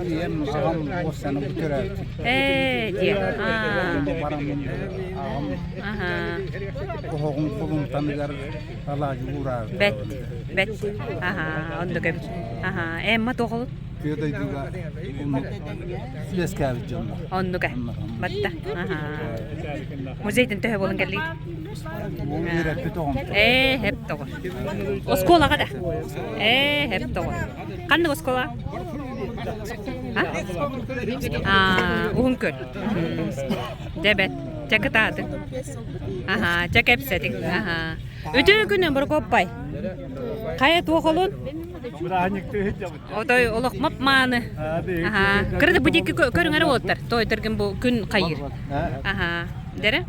Ийэм аҕам уоссаны бүтэрээччи. Ээ, диэ. Аа. Бараммын аҕам Аһаа. оһоҕун кулумтаныгар алаадьы уураар. Бэт, бэт. Аһаа, оннук эбит. Аһаа, Эмма туох олут? Тыа дойдуга үөскээбит дьоннор. Оннук ээ. Батта. Музейтан төһө буолан кэллигит? Үөрэппит оҕом. Ээ, хэп тоҕо. Оскуолаҕа да? Ээ, хэп тоҕо. Ханнык оскуола? Аа, уһун көл. Дьэ бэт. Чэ кытаатыҥ. Аһаа, чэ кэпсэтиҥ. Аһаа. Үтүө күнүн, Прокоппай. Хайа туох олун? Отой олох мап-мааны. Аһаа. Кырада бу диэки көрүҥ эрэ уолаттар. Тоойторгун бу күн хайыыр. Аһаа. Дэрэ?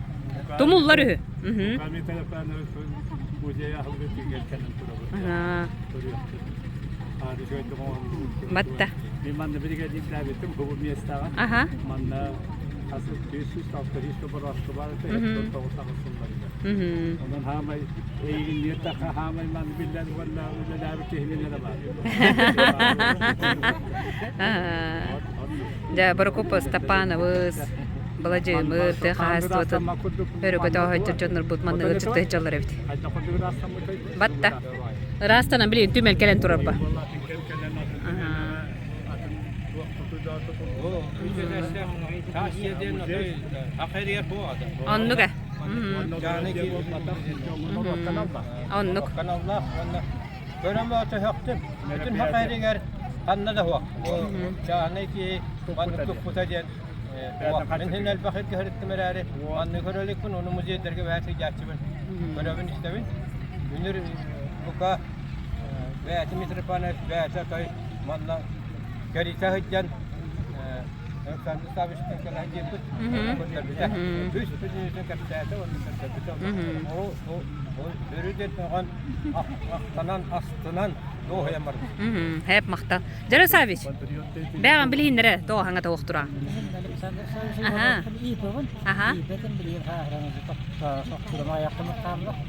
Тумуллар үһү. Аһаа. Батта. Аха. Онон хаамай эйигин хаамай ман биллэр уонна үлэлээбит киһинин эрэ баар. Дьэ, Прокоп Степановыс, Быладьыымыр, тыа хаһаайыстыбатын өрөкөтө оһойдор дьоннорбут маннык ыччаттыы дьаллар эбит. Батта. Ыраастанан билигин түмэл кэлэн турарба. Оннук ээ. Оннук. Көрөм өтөһөхтүм. Бүтүн хахайрыгар ханна да хуох. Чааһынай киһи маннык туппута диэн мин хин элбэх көһөрүттүм эрээри манны көрөлүкпүн ону музейдарга бэһэ сылдьааччыбын көрөбүн истэбин. Үнүр бука бэйэтэ Митрофанович бэйэтэ той манна кэритэ сылдьан Александр Саввичтан кэлэн диэбит көрдөрбүтэ. Үс күнүнүтэн кэпсээтэ уонна көрдөрбүтэ. Ол ол өрүү диэн тоҕон ахтанан астынан дуоһуйан барбыт. Хэп махтал. Дьара Саввич, бэҕэн билиһиннэрэ тоҕо хаҥа тоҕох тура. Аха. Аха.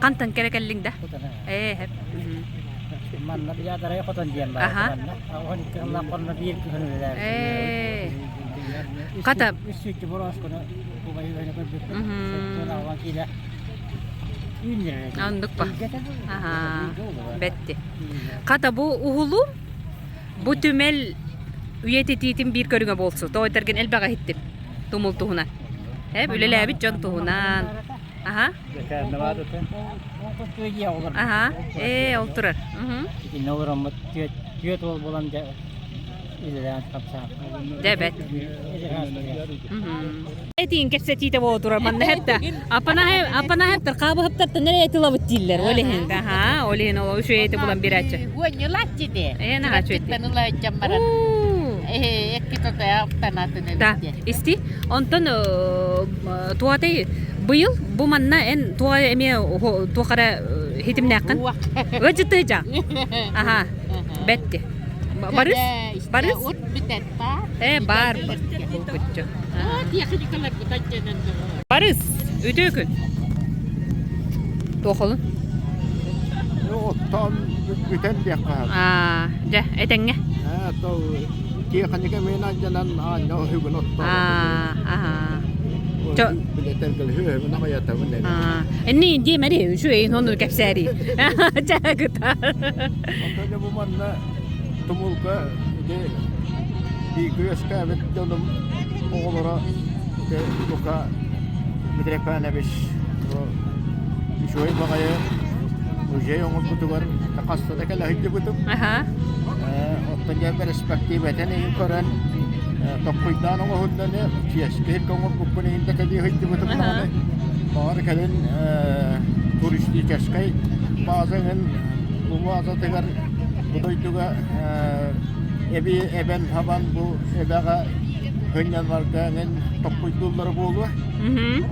Хантан кэлэ кэллиҥ да? Ээ, хэп. Манна биядарай хотон диэн баар. Аха. Манна. 12 сыллаах хонно биир күһүн үлэлээбитим. Ээ. Хата. Үс сүүтү бороскону убайы өйнө көрбүппүт. Сэттиэн аҕалан киилэ үүннэрэр. Оннук ба. Аха. Бэтти. Хата бу уһулум бу түмэл үйэтитиитин биир көрүҥэ буолсу. Тоҕо этэргин элбэҕи иһиттим. Тумул туһунан. Э, үлэлээбит дьон туһунан. Аха. Аха. Ээ, ол турар. Итиннэ олороммут түөт уол буолан дьэ. Үлэлээн хамсаан. Дебет. Этиин кэпсэтиитэ буола турар манна хэтта. Аппанаһыптар хаабыһыптартан эрэ этилабыт дииллэр. Ол иһин аха, ол иһин ол үчүгэй эти булан биэрээччи. Гонньулааччы де. Э, наһаа үчүгэй. Ылааччан баран. Экки тотая автанатын Да, исти. Онтон туатай быйыл бу манна эн туа эмиэ туохара хитимнээххин? Ыдьытыжа. Аха. Бетти. Барыс? Барыс? Э, бар. Булгуччу. Барыс, үтүө күн. Туохолун? Оттон бүтэн диэххэ. Аа, дьэ, этэҥҥэ. Ээ, то тиэхиньикэ миин алдьанан аанньа үһүгүн оттоон. Аа, аха. Билэтэргэл үһүгүн аҕыйатабын эри. Аа, энни диэмэри үчүгэй ону кэпсээри. Чаагыта. Онтон бу манна Тумулга ити бииргэ үөскээбит дьонум оҕолоро ити Лука Митрофанович үчүгэй баҕайы музей оҥорбутугар хаста да кэлэ сылдьыбытым. Оттон дьэ бэрэспэктиибэтин иһин көрөн токкуйдаан оҥоһуннаны чиэски иһиккэ оҥорбуппун иһин да кэлии сылдьыбытым даҕаны баҕар кэлин туристическай бааза иһин бу баазатыгар Бу дойдуга эби эбэн хабан бу эбэҕэ сынньанарга эҥин токкуйдууллара буолуо.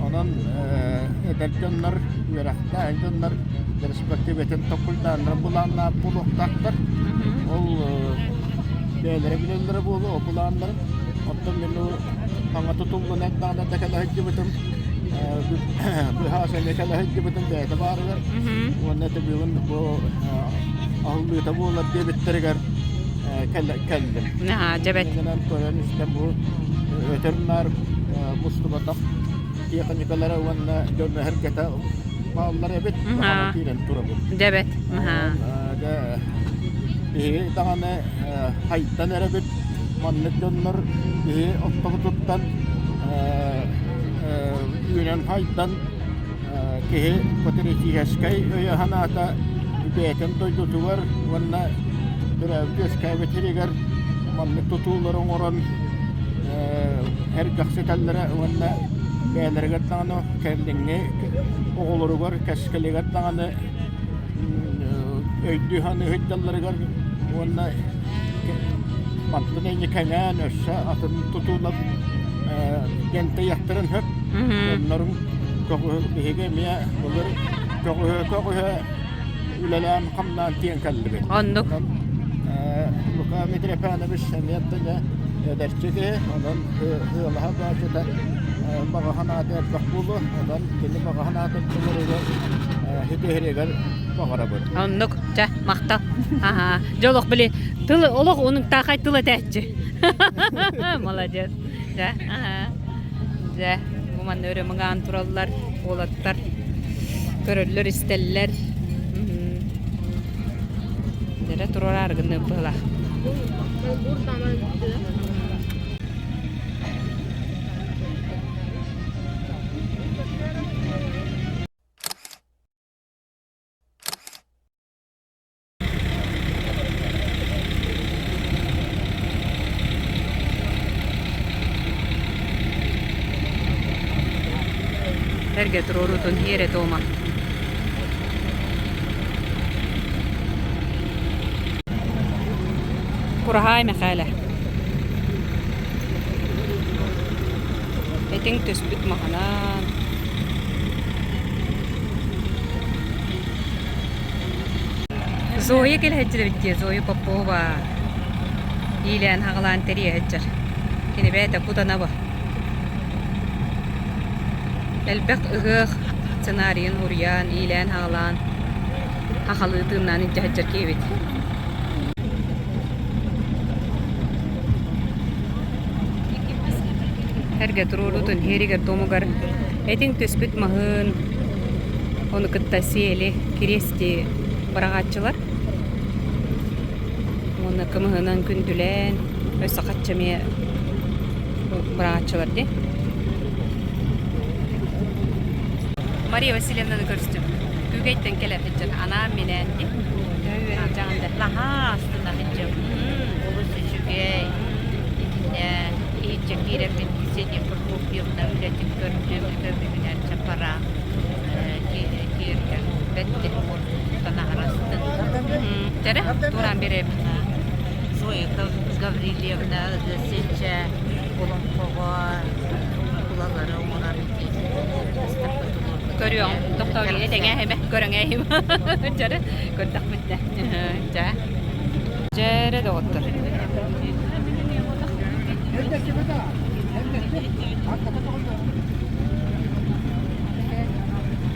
Онон эдэр дьоннор, үөрэхтээх дьоннор перспективэтин токкуйдааннар былааннаах буолуохтаахтар. Ол бэйэлэрэ билэллэрэ буолуо, ол былааннарын. Оттон мин саҥа тутуллан эрдэҕинэ да кэлэ сылдьыбытым. Быһаас эмиэ кэлэ сылдьыбытым бэйэтэ баарыгар. Уонна бүгүн бу аһыллыыта буолар диэбиттэригэр кэллим. Дьэбэт. Гынан көрөн истэн бу өтөр-наар мустубатах тиэхиньикэлэрэ уонна дьон эһэргэтэ бааллар эбит. Баҕана киирэн турабыт. Дьэбэт. Биһиги даҕаны хайдан эрэбит маннык дьоннор биһи ортобутуттан үүнэн хайдан киһи патриотическай өйө-санаата бэйэтин дойдутугар уонна төрөөбүт-үөскээбит сиригэр маннык тутуулары оҥорон сэргэхситэллэрэ уонна бэйэлэригэр даҕаны кэлиҥҥи оҕолоругар кэскилигэр даҕаны өйдүү-саныы сылдьалларыгар уонна мантан инньэ кэҥээн өссө атын тутуулар дьэнтэйиэхтэрин сөп. Дьоннорун биһиги эмиэ былыр көҕүһэ-көҕүһэ үлэлээн-хамнаан тиийэн кэллибит. Оннук. Лука Митрофанович эмиэ да эдэрчи киһи, онон ыалаһа баачыта баҕа санаата элбэх буолуо, онон кини баҕа санаатын толоругар ситиһэригэр баҕарабыт. Оннук, чэ, махтал. Аха, дьэ олох били тыл олох унуктаахай тыл этээччи. Молодец. Дьэ, аха. Дьэ, бу манна өрө мыҥаан тураллар уолаттар көрөллөр-истэллэр. Дэрэ туруораары гыннык быһылаах. Эргэ туруорутун иэрэ туома. Кураһаай Мэхээлэ. Этиҥ түспүт маһынан Зоя кэлэһэччилэр эбит дии, Зоя Попова иилээн-хаҕалаан тэрийэ сылдьар. Кини бэйэтэ кутанаба. Элбэх ыһыах сценарийын уруйаан, иилээн-хаҕалаан, хахалыы тыыннаан илдьэ сылдьар киһибит. Эргэ туруорутун иһэригэр-туомугар этиҥ түспүт маһын, ону кытта сиэли, кириэсти быраҕааччылар уонна кымыһынан күндүлээн, өссө хачча эмиэ быраҕааччылар дии. Мария Васильевнаны көрүстүм. Күүгэйтэн кэлэ сылдьар анаан-минээн дии. Төһө үөрэн дьаҕында. Наһаа астына сылдьабын. Олус үчүгэй. Туораан биэрэбит. Зоя Гаврильевна Сенчэ олоҥхоҕо кулалары оҥорор Көрүөҥ, тохтоо тэҥээһимэ, көрөҥөөһүм. Дьары көрдөхпүт да. Дьэ. Дьэрэ доҕоттор.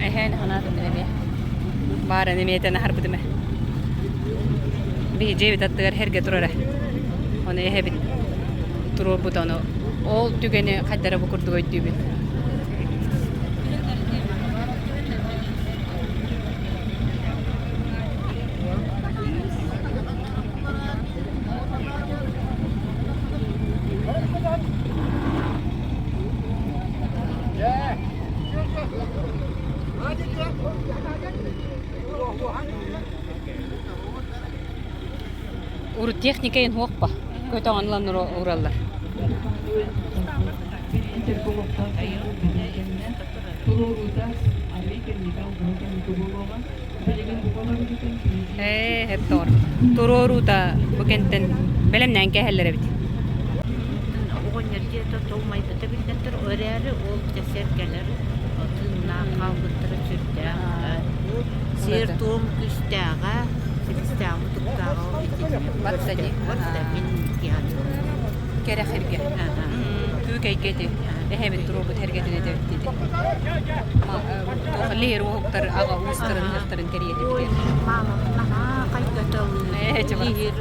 Эһээн ханаатым мин эмиэ. Баарын эмиэ этэн аһарбытым ээ. Биһи дьиэбит аттыгар эргэ турара. Ону эһэбит туруорбут ону. Ол түгэни хайдара бу курдук өйдүүбүн. Урут техника иһин суохпа. Көтөҕөн ылан уураллар. Ээ, хептор. Туруоруута бу кэнтэн бэлэмнээн кээһэллэр эбит. Оҕонньор дьиэтэ толмайбыта биллэрдэр, эрээри ол сэргэлэр тыыннаах хаалбыттара сүрдээх. Сиэр-туом күүстээҕэ, силистээҕэ мутуктааҕа итинник. Барыта мин Кэрэх эргэ. Күүкэйгэ ити. Эһэбит туруорбут эргэтин этэбит диэти. Лиһир уһуктар аҕа уустарын ыһыахтарын кэриэтибит. Маамам наһаа хайгаталыы лиһир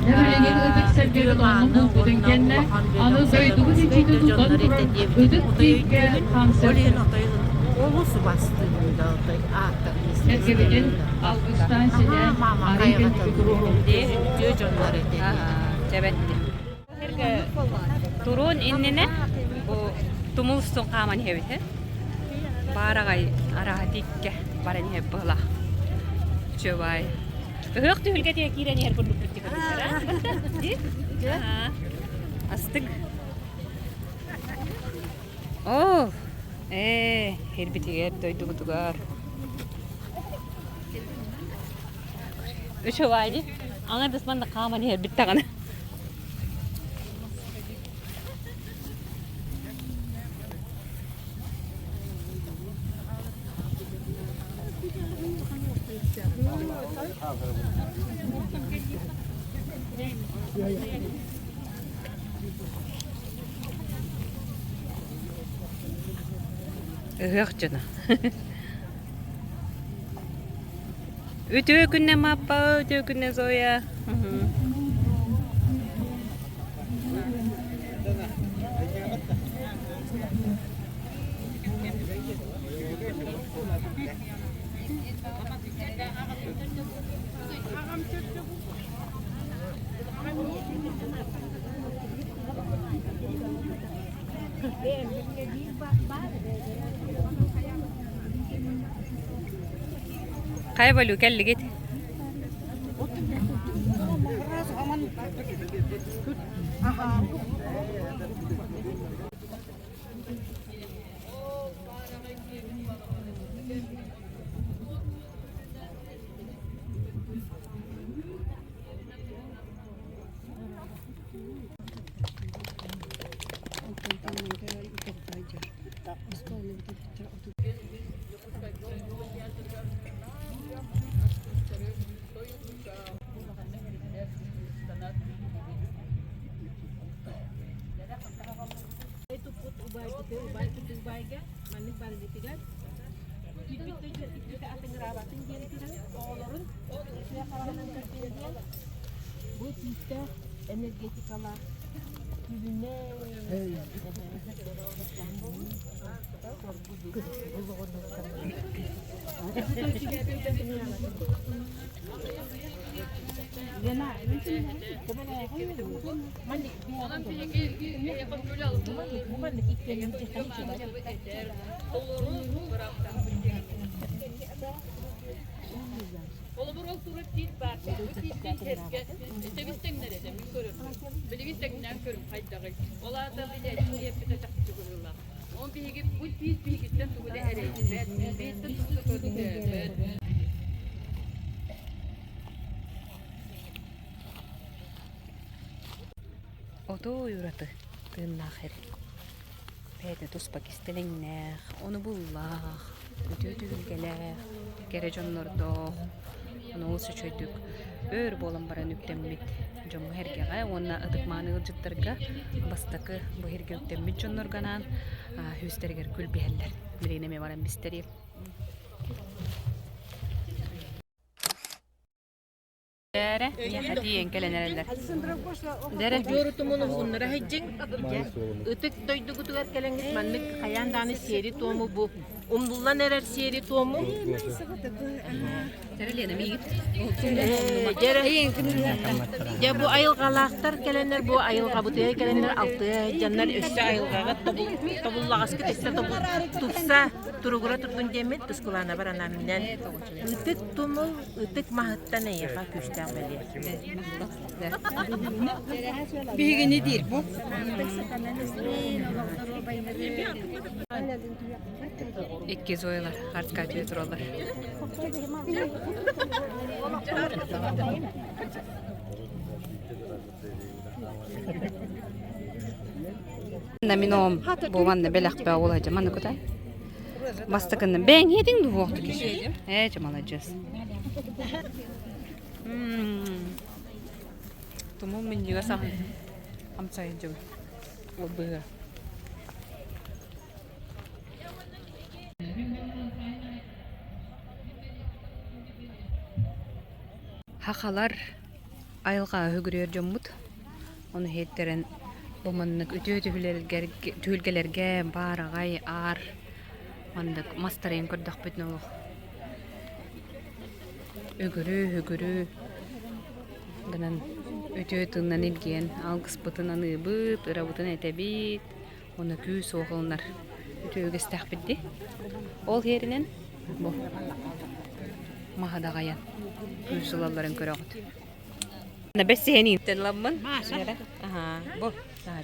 Билигин ытык сэргэбит оннун булбутун кэннэ, аны дойдубут иччитин тутан турар ытык тииккэ хамсыыр. Олус убастыыбын да отой ааттарын Сэргэбитин алгыстаан ситэн, арыы кэнники туруоруохпут. Үтүө дьоннор этэ. Чэбэтти. Туруон иннинэ бу тумул устун хааман иһэбит э баараҕай арааһа тииккэ баран иһэр быһылаах чөбай ыһыах түһүлгэтигэр киирэн иһэр курдукпут астык оо ээ киирбитигэр дойдубутугар үчүгэй дии аҥардас манна хааман иһэрбит даҕаны Ыһыах дьоно. Үтүө күннэ Маппа, үтүө күннэ Зоя. Хайа болуу кэллигит? Бу күүстээх энергетикалаах күлүнэ Холобур, ол турар тиит баар. Бу тииттэн сэргэ тэбис-тэҥнэр этэ, мин көрөрбүн. Билигин тэҥнээн көрүм хайдаҕый. Ол аата били эппитэ чахчы быһыылаах. Ол биһиги бу тиит биһигиттэн тугу да эрэйбэт, биһиттэн тугу да көрдөөбөт. Отуой ураты тыыннаах эр. Бэйэтэ туспа кистэлэҥнээх, ону буллаах, үтүө түһүлгэлээх, кэрэ дьоннордоох, ону олус үчүгэйдик өр буолан баран үктэммит дьоҥҥо-сэргэҕэ уонна ытык-мааны ыалдьыттарга бастакы бу сиргэ үктэммит дьоннорго анаан сүүстэригэр күл биһэллэр. Билигин эмиэ баран бистэриэм. Дээрэ, миэхэ тиийэн кэлэн эрэллэр. Дээрэ. Дьуорутумун уһуннара сылдьыҥ. Ытык дойдугутугар кэлэҥҥит маннык хайаан даҕаны сиэри-туому бу умнуллан эрэр сиэри-туому Дьэ бу айылҕалаахтар кэлэннэр бу айылҕабытыгар кэлэннэр алтыа дьоннор өссө айылҕаҕа тобуллаҕаскыт өссө тупса туругура турдун диэммит тускулаанабар анаамминэн ытык тумул ытык маһыттан эйиэхэ күүстээх бэлиэ. Биһигини диир бу. Икки Зоялар артка түһэ тураллар. Мин оҕом бу манна бэлэхпэ ол сылдьа манна кутай. Бастакынна бэйэҥ иһитиҥ дуһуохтук Ээ, чэ маладьыас. Тумул минньигэс аһын амсайдьыбыт. Ол быһыа. Хахалар айылҕаҕа үгүрүйэр дьоммут. Ону иһиттэрэн бу маннык үтүө түһүлгэлэргэ баараҕай аар маннык мастарыйан көрдөхпүтүнэ олох үгүрүү-үгүрүү гынан үтүө тыыннан илгийэн алгыспытын аныыбыт, ырабытын этэбит уонна күүс-уох ылынар үтүө үгэстээхпит дии. Ол иһэринэн бу маһы даҕайан күүс ылалларын көрөҕүт. Бэссиһэн ииттэн ыламмын. Аха, бу наһаа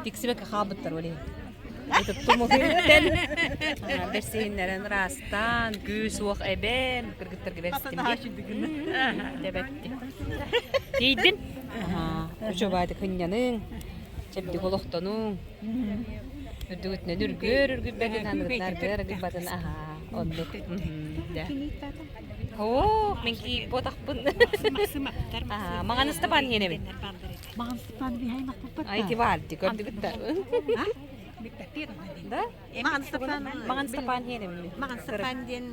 Тиксибэккэ хаалбыттар ол иһин. Тумуһуттан бэрсиһиннэрэн ыраастаан, күүс-уох эбэн, кыргыттарга бэрстим дии. Тиийдин? Учубаатык хынньаныҥ, чэбдик олохтонуҥ. Үрдүгүтүнэн үргүөр үргүйбэтин, аныгытын аргыар аргыйбатын, аһаа, оннук. Оо, мин киирботахпын. Маҥан Ыстапаан иэнэбин. Маҕан Степан биһаймахпыппат Ай ти баарди көрдүгүт да. Да? Маҕан Степан Маҕан Степан иэнэбин. Маҕан Степан диэн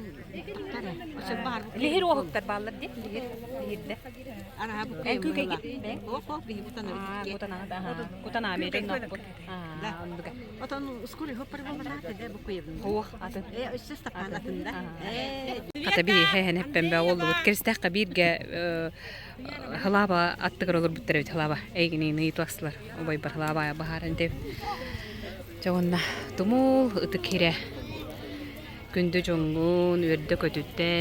Лиһир уоһуктар бааллар дии. Лиһир, лиһирдэ. Араха бу Эн күүкэйгит? Ох, ох, биһи бутанабыт. Кутанаҕыт, аха. Кутанаа миэтин ноппут. Аа, оннуга. Отон ускури хоппар болбатаат да бу куйабын. Хуох атын. Э, өссө Степан атында. Хата би хэһэн эппен бэ оллубут. Киристэххэ бииргэ Халааба аттыгар олорбуттар эбит халааба эйигин ыйыталастылар убайбар халааба баһааран дэб дьэ уонна тумул ытык хирэ күндү дьоҥҥун үөрдэ-көтүтэ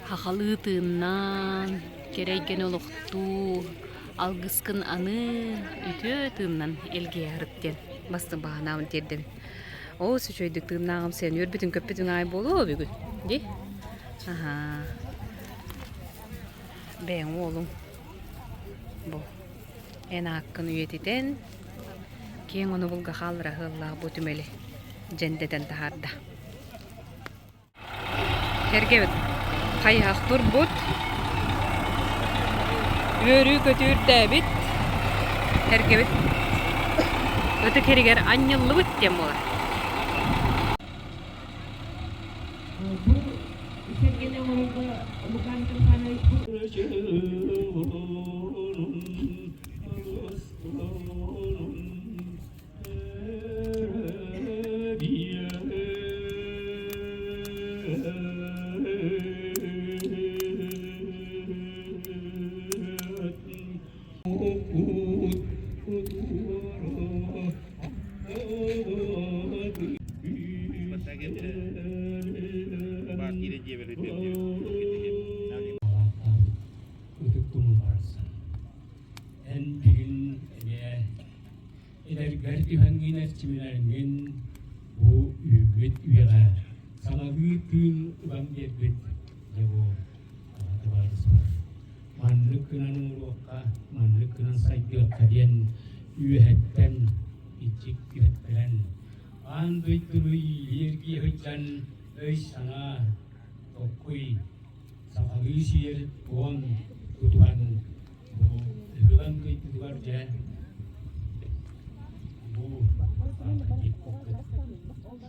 хахалыы тыыннаан кэрэйгэн олохтуу алгыскын аны үтүө тыыннан илгийэ сырыт диэн бастыҥ баҕанаабын тиэрдэбин Олус үчүгэйдик тыыннааҕым сиэн үөрбүтүн-көппүтүн аайы буолуо бүгүн дии аһаа Бэйэҥ уолуҥ бу эн ааккын үйэтитэн киэҥ онобулга хааллара ыаллаах бу түмэли дьэндэтэн таһаарда. Сэргэбит хайыһах турбут, үөрүү-көтүү үрдээбит, сэргэбит ытык иһигэр анньыллыбыт диэн буолар. Бу сэргэни оҥорорго Лука Митрофанович Ытык тумуларсан. Эн бүгүн эмиэ эдэргэр түһэҥҥин эрчимирэргин бу үүммүт үйэҕэ саҥалыы тыын ылан биэрбит дьэ бу табаарыспар. Маннык маннык гынан оҥоруохха, маннык гынан сайдыахха диэн үөһэттэн иччик түһэттэрэн, аан дойдуну иилииргии сылдьан өй-санаа, толкуй, сахалыы сиэр туом тутуһан бу ыһылан дойдутугар дьэ бу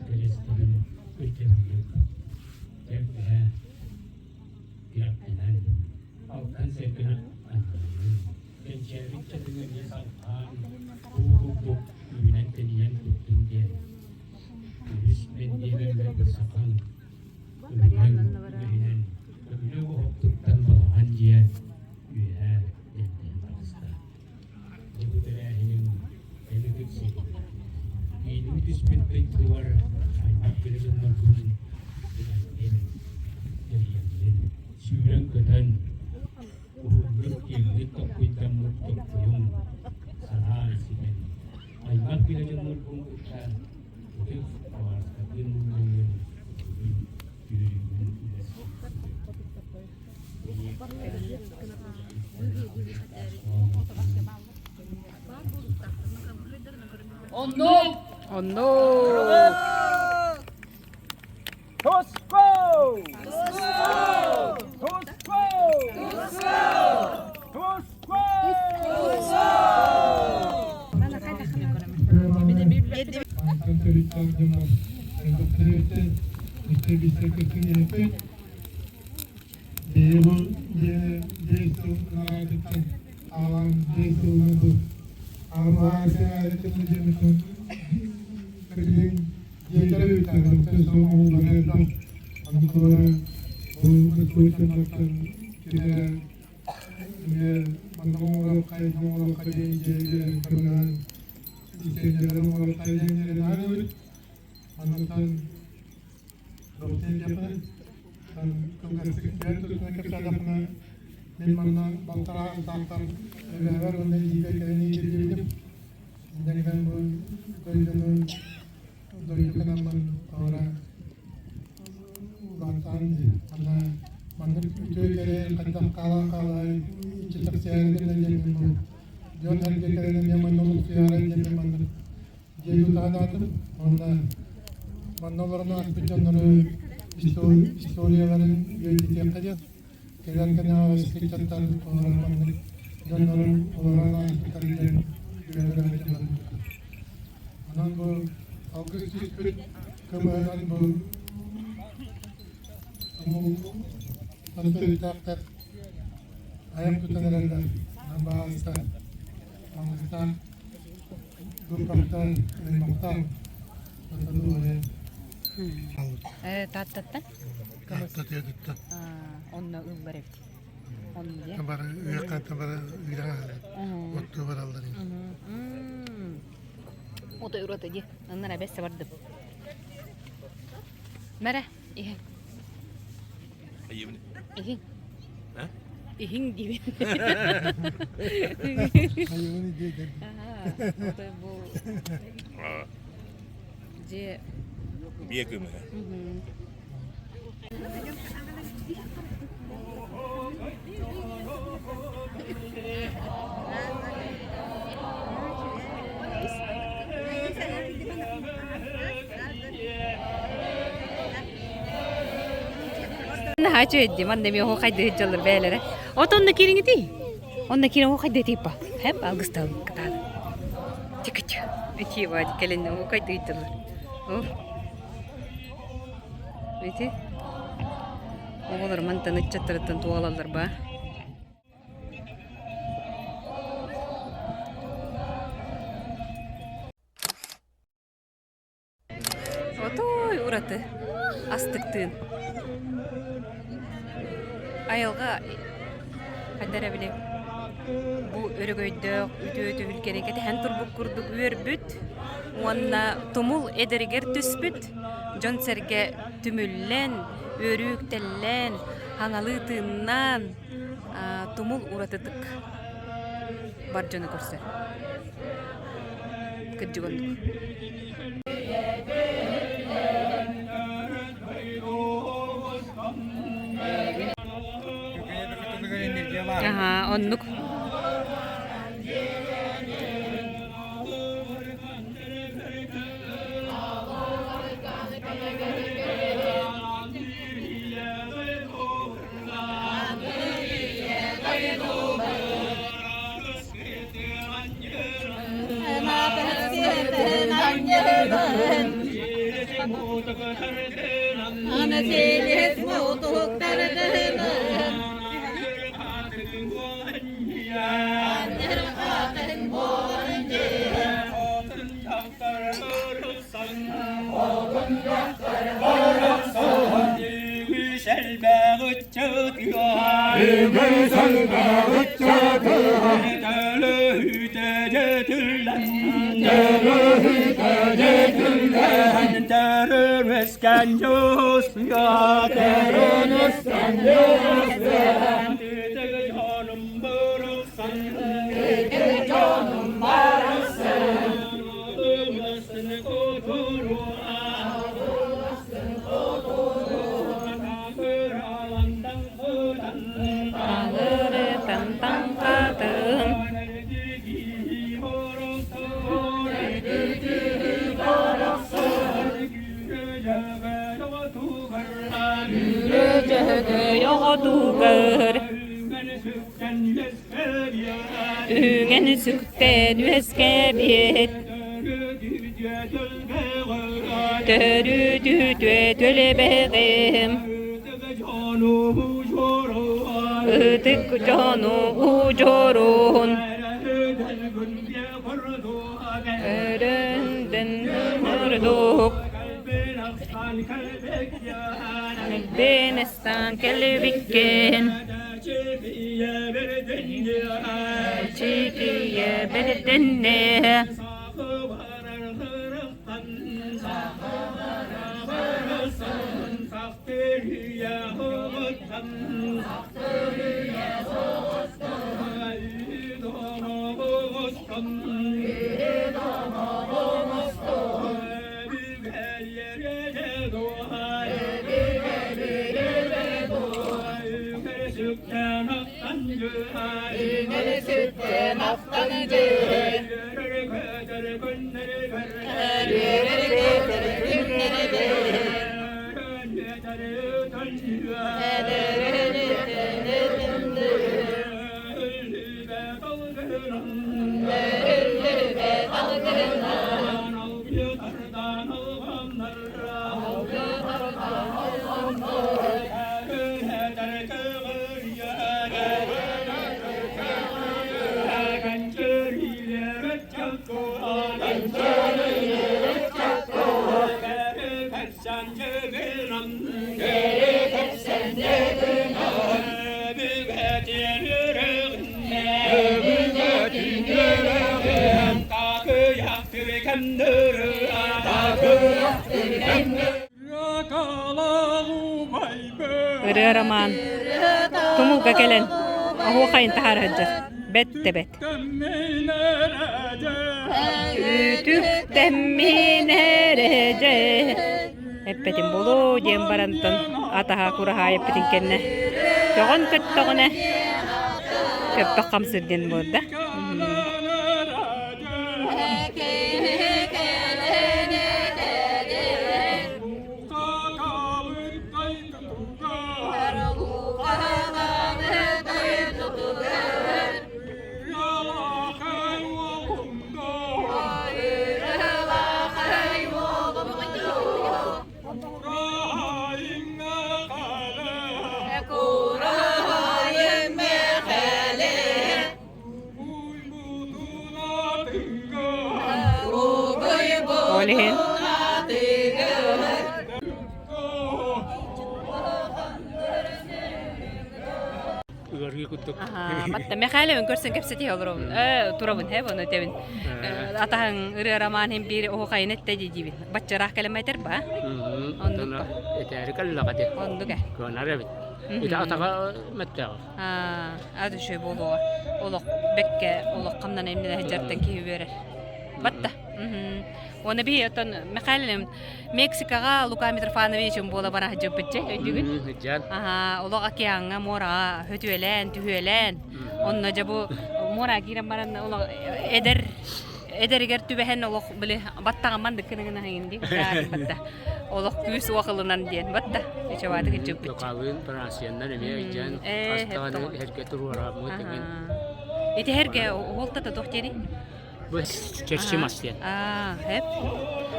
кэлэстэбин өйдөбүнньүк бэргэһэ тирэхтэнэн алтан сэргэнэн анньыллыы кэнчээбит чатыҥы эмиэ салҕаан уу курдук үүнэн-тэнийэн турдун диэн үһүс мэндиэмэммэр сахан Өбүгэҥ үгэһинэн өбүлүк оһохтуттан балаҕан дьиэ үөһэ дэлдэһэн таҕыста. Дьэ бу тэрээһинин эн ытык Ииним түспүт дойдугар аймах билэ дьонноргун билэҥҥин, тэрийэҥҥин, сүүрэн-көтөн, уһуннук киэҥник толкуйдаммыт толкуйуҥ санаан ситэн, аймах билэ дьонноргун кытта ытык алааскатын нөҥүө үөрүүгүн Оннук! Оннук! Туску! Туску! Туску! Туску! Мин манна балтараа ытаахтар эбээбэр уонна эдьиийбэр кэлэн иитиллибитим. Инньэ бу дойдуну дойду гынаммын туора улаатан манна маннык үтүө кэрэ хайдах хаалан хаалай иччитэхсийээри гынна диэммин бу дьон эргэ кэлэн эмиэ манна олохсуйаары диэммин маннык дьиэ тутаһанаатым уонна манна олорон ааспыт дьоннору историяларын үөрэтиэххэ диэн кэлэр кэнэҕэски ыччаттар олорон маннык дьоннорун олорон ааспыттар диэн үлэлэрэ барбыта. Онон бу алгыс түспүт кымыһынан бу төрүттээхтэр айан тутан эрэллэр баалыста алгыстаах группаттан аймахтан Э, Тааттаттан? Таатта тыатыттан. Онно ыллар эбит. Онно дии. Бары ыакката бары ыыраҥаһалар. Оттуу бараллар. Ото урота ди. Аннара бэссе бардым. Мэрэ, иһин. Айыбын. Иһин. А? Иһин диибин. Айыбын диэтэр. Ото бу дьиэ Биэ көмөһө. Наһаа үчүгэйдии, манна эмиэ оһуохайдыы сылдьаллар бэйэлэрэ. Отонно киириҥитий? Онно киирэн оһуохайдыы тииппа. Хэп алгыстаабын кытаан. Тикич. Ити баadi кэлин оһуохайдыы сылдьаллар. Ити оҕолор мантан ыччаттарыттан туох ылаллар баа? Отой ураты астыктыын. Айылҕа хайда эрэ били бу өрөгөйдөөх үтүө түһүлгэни кэтэһэн турбут курдук үөрбүт уонна тумул эдэригэр түспүт дьон-сэргэ түмүллэн, үөрүү үктэллээн, хаҥалыы тыыннаан тумул уратытык бар дьону көрсөр. Кырдьык оннук. Аха, оннук. Оҕотугар Үҥэн сүктэн үөскээбит Төрүтүтүө төлөбөҕүм Ытык дьону удьуорун Өрөндөн ордук Бенестан кэлбиккин Чикие бэрдэнне Ырыа роман тумулга кэлэн оһуохайын таһаара сылдьар. Бэт да бэт. Үтүктэммин эрэдьэ эппэтим буолуо диэн барантан атаһа кураһаай эппитин кэннэ көҕөн көттөҕүнэ көппөх хамсыыр диэн буолда. Ол иһин Ыарыы курдук. Батта Михайловын көрсөн кэпсэтиһэ олоробун. Э, турабын, he, оны тебин. Атаһың ырыа роман хин биир оһуохайын этте дии Баччараах кэлэммэтэр ба. Оннук. Этээри кэллэҕэ ди. Оннук э. Кыанар эбит. Ити атаҕа мэттээҕи. Аа, үчүгэй буолуоҕа. Олох бэккэ олох хамнана имнэнэ сылдьартан киһи үөрэр. Батта. Уонна биһи оттон Михаил Мексикаҕа Лука Митрофанович буола бара сылдьыбыт өйдүүгүн? Аха, олох океаҥҥа, муораҕа хөтүөлээн, түһүөлээн. Онно дьэ бу муораҕа киирэн баран олох эдэр эдэригэр түбэһэн олох били баттаҕымман дыккыны гына иһин дии батта олох күүс уох ылынан диэн батта ичеваатык иччиппит Лукалыын Францияннар эмиэ ыйдьан Ээ, хастаҕаны эргэ туруорааммыт эҥин Ити эргэ уолтата туох диэний? Бу чэрчи мас диэн. Аа, хэп.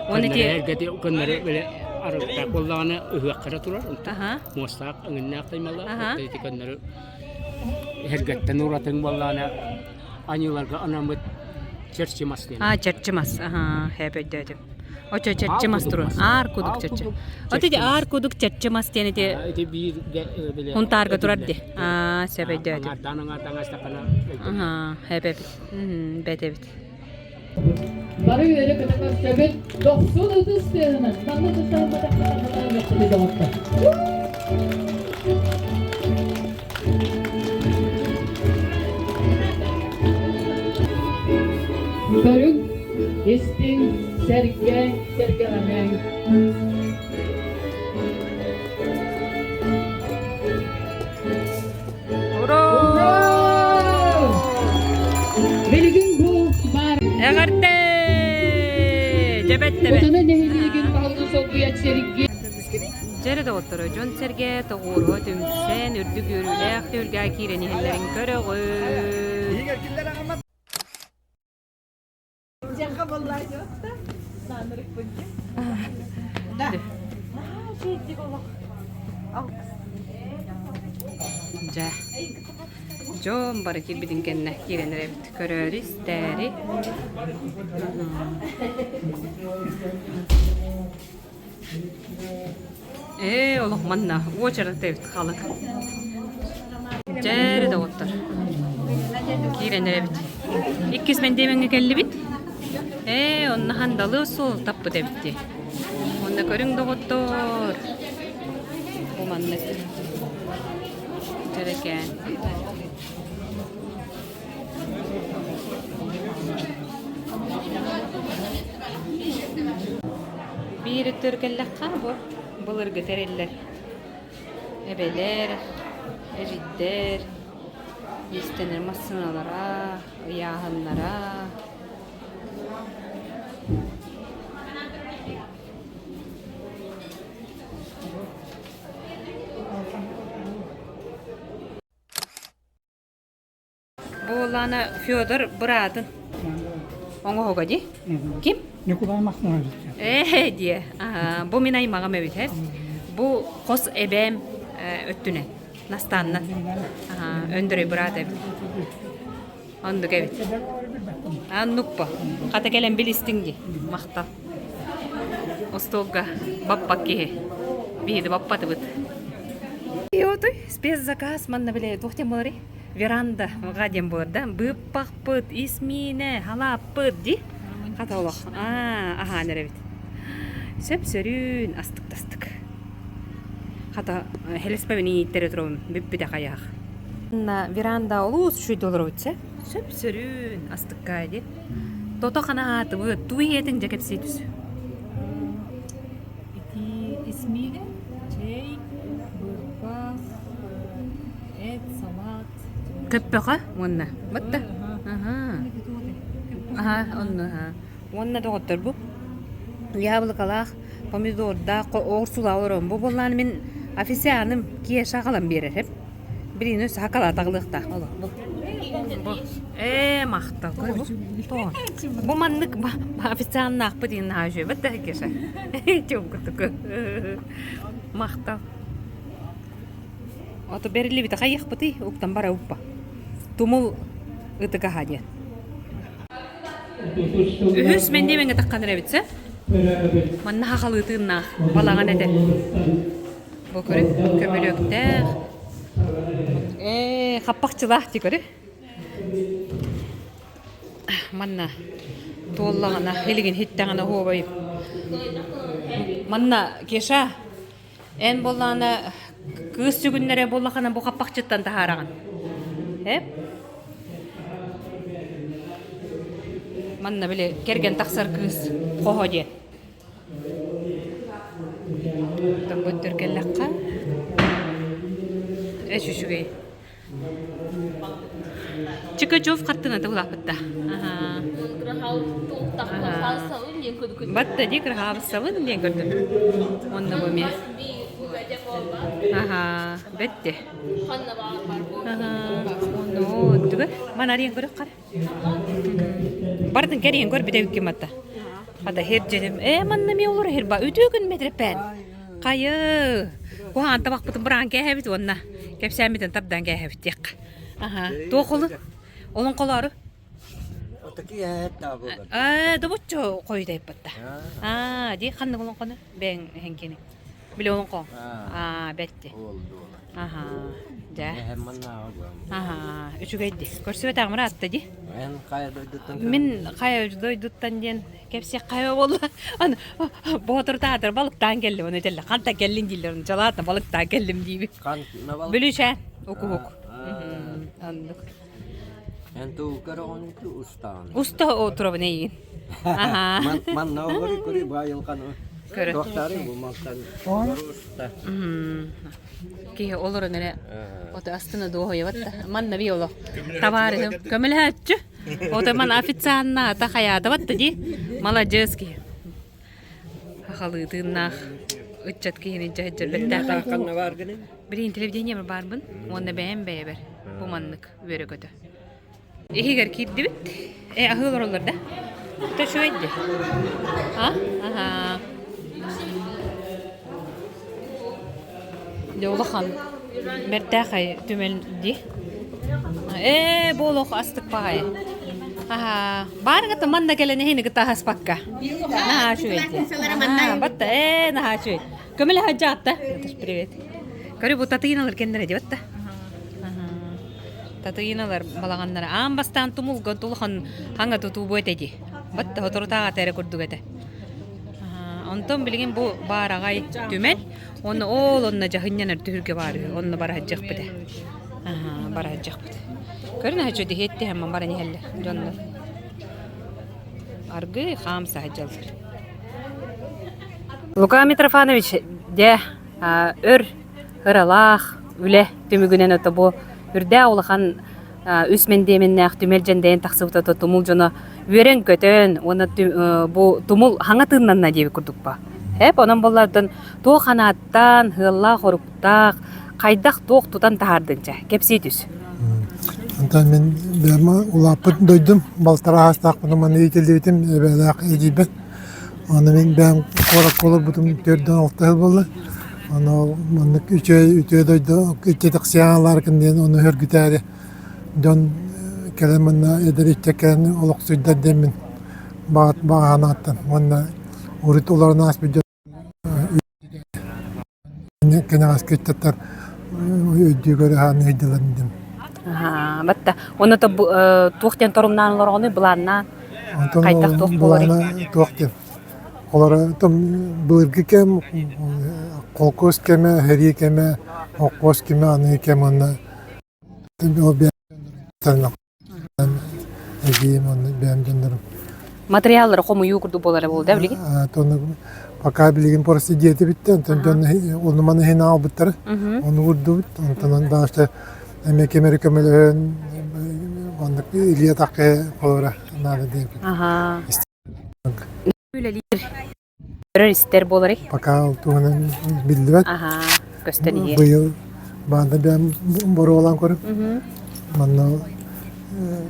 Уонна Көннөрү ити эргети көннөрү били арыктаах буоллаҕына ыһыаххара турар онтон Аха. муостаах өҥүннээх таймалаах Аха. оттон ити көннөрү эргэттэн уратыҥ буоллаҕына аньыыларга анаммыт чэрчи мас диэн. Аа, чэрчи мас. Аха, хэп өйдөөтүм. Очо чэрчи мас турун. Аар кудук чэрчи. Ото ити аар кудук чэрчи мас диэн ити Ити биир били Хунтаарга турар ди. Аа, сөп өйдөөтүм. Аҥаардаан аҥаардаан астаххына Аха, хэп эбит. Бэт эбит. Бары үөрэ-көтө көрсөбүт, дохсун ытыс тыаһынан, манна тустаһымматахха хатаан доҕоттор. Көрүҥ, истиҥ, сэргэ, сэргэҕэмэҥ. Ура! Билигин бу баар Эҕэрдэ! Дьэбэт-тэбэт. Утана нэһилиэгин баһылыгын солбуйааччы Сергей Дьэрэ доҕотторо, дьон-сэргэ тоҕуоруһа түмсэн, үрдүк үөрүүлээх түһүлгэҕэ киирэн иһэллэрин көрөҕүт. Дьэ, дьон бары киирбитин кэннэ киирэн эрэбит. Көрөөрү, истээри. Ээ, олох манна уочарат эбит халыҥ. Дьээрэ доҕоттор. Киирэн эрэбит. Иккис мэндиэмэҥҥэ кэллибит. Ээ, онно хандалы суол таппыт эбит дии. Онно көрүҥ доҕоттор. Бу маннык. Дьэрэкээн. Биир өттүгэр кэллэххэ бу былыргы тэриллэр эбэлэр, эдьиийдэр иистэнэр массыыналара, ыйааһыннара. Буоллаана Федор быраатын оҥоһуга дии. Ким? Николай Махнович. Ээ диэ. Бу мин аймаҕым эбит һэ. Бу хос эбээм өттүнэн. Настааннан. Өндөрөй быраат эбит. Оннук эбит. Аннукпа. Хата кэлэн билистиҥ дии. Махтал. Остуолга баппат киһи. Биһиги баппатыбыт. Отой спецзаказ манна билэ туох диэн буоларый? Веранда га диэн буолар да. Быыппахпыт, ис миинэ, халааппыт дии. Хата олох. Аа, аһаан эрэбит. Сөп-сөрүүн, астык-тастык. Хата хелеспэбин ииттэрэ туробун бүппүтэ хайаах. Манна веранда олус үчүгэй олоробут сэ. Сөп-сөрүүн, астыкка дии. Тото ханаатыбыт, туу иһиэтиҥ дьэ кэпсии түс. Ити исмиилэ, чэй, бырбах, эт, салат. Көппөхө уонна бытта. Аха, онно Уонна доҕоттор бу яблокалаах, помидордаах, оҕурсулаах олорон бу буоллаан мин официаным Кеша аҕалан биэрэр Билигин өссө хакалаат аҕалыахтаах олох бу. Бу ээ махтал бу. Бу маннык официаннаахпыт иһин наһаа үчүгэй да Кеша. Чуҥкутук. Махтал. Ото бэриллибитэ хайыахпытый уктан бара уппа. Тумул ытыгаһа диэн. Үһүс мэндиэмэҥҥэ таххан эрэбит сэ. Манна хахалыы тыыннаах балаҕан этэ. Бу көрү көмүлүөктээх. Ээ, хаппахчылаах дии көрү. Манна туоллаҕына, илигин хиттэҕинэ оһуобай. Манна Кеша, эн буоллаҕына кыыс сүгүннэрэ буоллахына бу хаппахчыттан таһаараҕын. Э? Манна били кэргэн тахсар кыыс хоһо диэн. Оттон бу кэллэххэ эс үчүгэй. Чикачев хартыыната улааппытта. Батта ди кырхаабыссабын диэн көрдүм. Онно бу эмиэ. Аха, бэтте. Аха, онно туга манарыйан көрөх хара. Бардын кэрийэн көр бүтэбиккин батта. Хата хир дьэним. Ээ манна эмиэ олор хир ба үтүө күн метреппээн. Хайы куһаҕан табахпытын быраҕан кээһэбит уонна кэпсээммитин тардан кээһэбит диэххэ. Аха, туох олу? Олоҥхолоору? Ээ, добуччу хойутайбатта. Аа, дии ханнык олоҥхону бэйэҥ эһэҥкини? Били олоҥхо. Аа, бэтти. Аха, дьэ. Аха, үчүгэйди. Көрсүбэтэҕим ыраатта дии. Эн хайа дойдуттан Мин хайа дойдуттан диэн кэпсиэх хайа буолла. Аны боотурутаатар балыктаан кэллим, ону этэллэр. Хантан кэллин дииллэр, ону чалаатна балыктаан кэллим диибин. Бүлүүчээн, укуһук. Оннук. Эн тугу көрөҕүн устаҕын? Уста турабын эйигин. Аха. Манна олору көрү баайылҕаны. Көрө. Туохтаары бу малтан уста. Киһи олорон эрэ ото астына дуоһуйабат да. Манна би олох табаарыһым көмөлөһөөччү. Ото ман официаннаата хайаатабат да дии. Маладьыас киһи. Хахалыы тыыннаах ыччат киһини дьаһыдьар бэттээхэй. Билигин телевидениебар баарбын уонна бэйэм бэйэбэр бу маннык үөрэ-көтө. Иһигэр киирдибит. Э, аһыы олороллор да? Это үчүгэй дии. А? Аха. Дьэ улахан бэртээхэй түмэл дии. Ээ, бу олох астык баҕайы. Аха, баарыгыта манна кэлэн эһини кытта аһаспакка. Наһаа үчүгэй дии. Аа, батта, ээ, наһаа үчүгэй. Көмөлөһө дьаатта. Привет. Көрү бу татыйыналар кэннэрэ дии батта. Татыйыналар балаҕаннара аан бастаан тумулга улахан хаҥа тутуу бу этэ дии. Батта соторутааҕыта эрэ курдук этэ. Онтон билигин бу баараҕай түмэл уонна ол онно дьаһынньанар түһүлгэ баар үһү. Онно бара сылдьыахпыт ээ. Бара сылдьыахпыт. Көрүн аһаччы диһиэттиһэн баран иһэллэр дьоннор. Аргыый хаамса сылдьаллар. Лука Митрофанович, дьэ, өр ыралаах үлэ түмүгүнэн ото бу үрдээх улахан үс мэндиэмэннээх түмэл дьэндэйэн тахсыбыта ото тумул дьоно үөрэн-көтөн уонна бу тумул хаҥа тыыннанна диэбит курдукпа. Эп онон буоллардан туох анааттан, ыаллаах-оруктаах, хайдах туох тутан таһаардын чэ, кэпсии түс. Онтон мин бэйэм улааппыт дойдум балтараа саастаахпын манна иитиллибитим эбээлээх эдьиийбэр. Аны мин бэйэм куоракка олорбутум 46 сыл буолла. Аны маннык үчүгэй үтүө дойду иччитэхсийаалааркын диэн ону сөргүтээри дьон кэлэн манна эдэр иччэ кэлэн олохсуйдар диэммин баҕа санааттан уонна урут олорон ааспыт дьон кэнэҕэски ыччаттар өйдүү көрө сылдьалларын диэн. Батта уонна туох диэн торумнаан олороҕунуй былааннаан хайдах туох буоларый? Туох диэн Олор былыргы кэм холкуос кэмэ, сэрии кэмэ, холкуос кэмэ, аныгы кэм уонна эдьиийим уонна бэйэм дьоннорум. Материаллары хомуйуу курдук буолара буолла да билигин? Пока билигин просто диэти бүттэ, онтон дьон ону маны иһин аҕалбыттара, ону курдубут, онтон даҕашта эмиэ ким эрэ көмөлөһөн оннук илии атахха холобура наада диэн. Үлэлиир, көрөр-истэр буоларый? Пока ол туһунан биллибэт. Аһаа, көстөн иһиэ. Быйыл баанда бэйэм боруолаан көрүм. Манна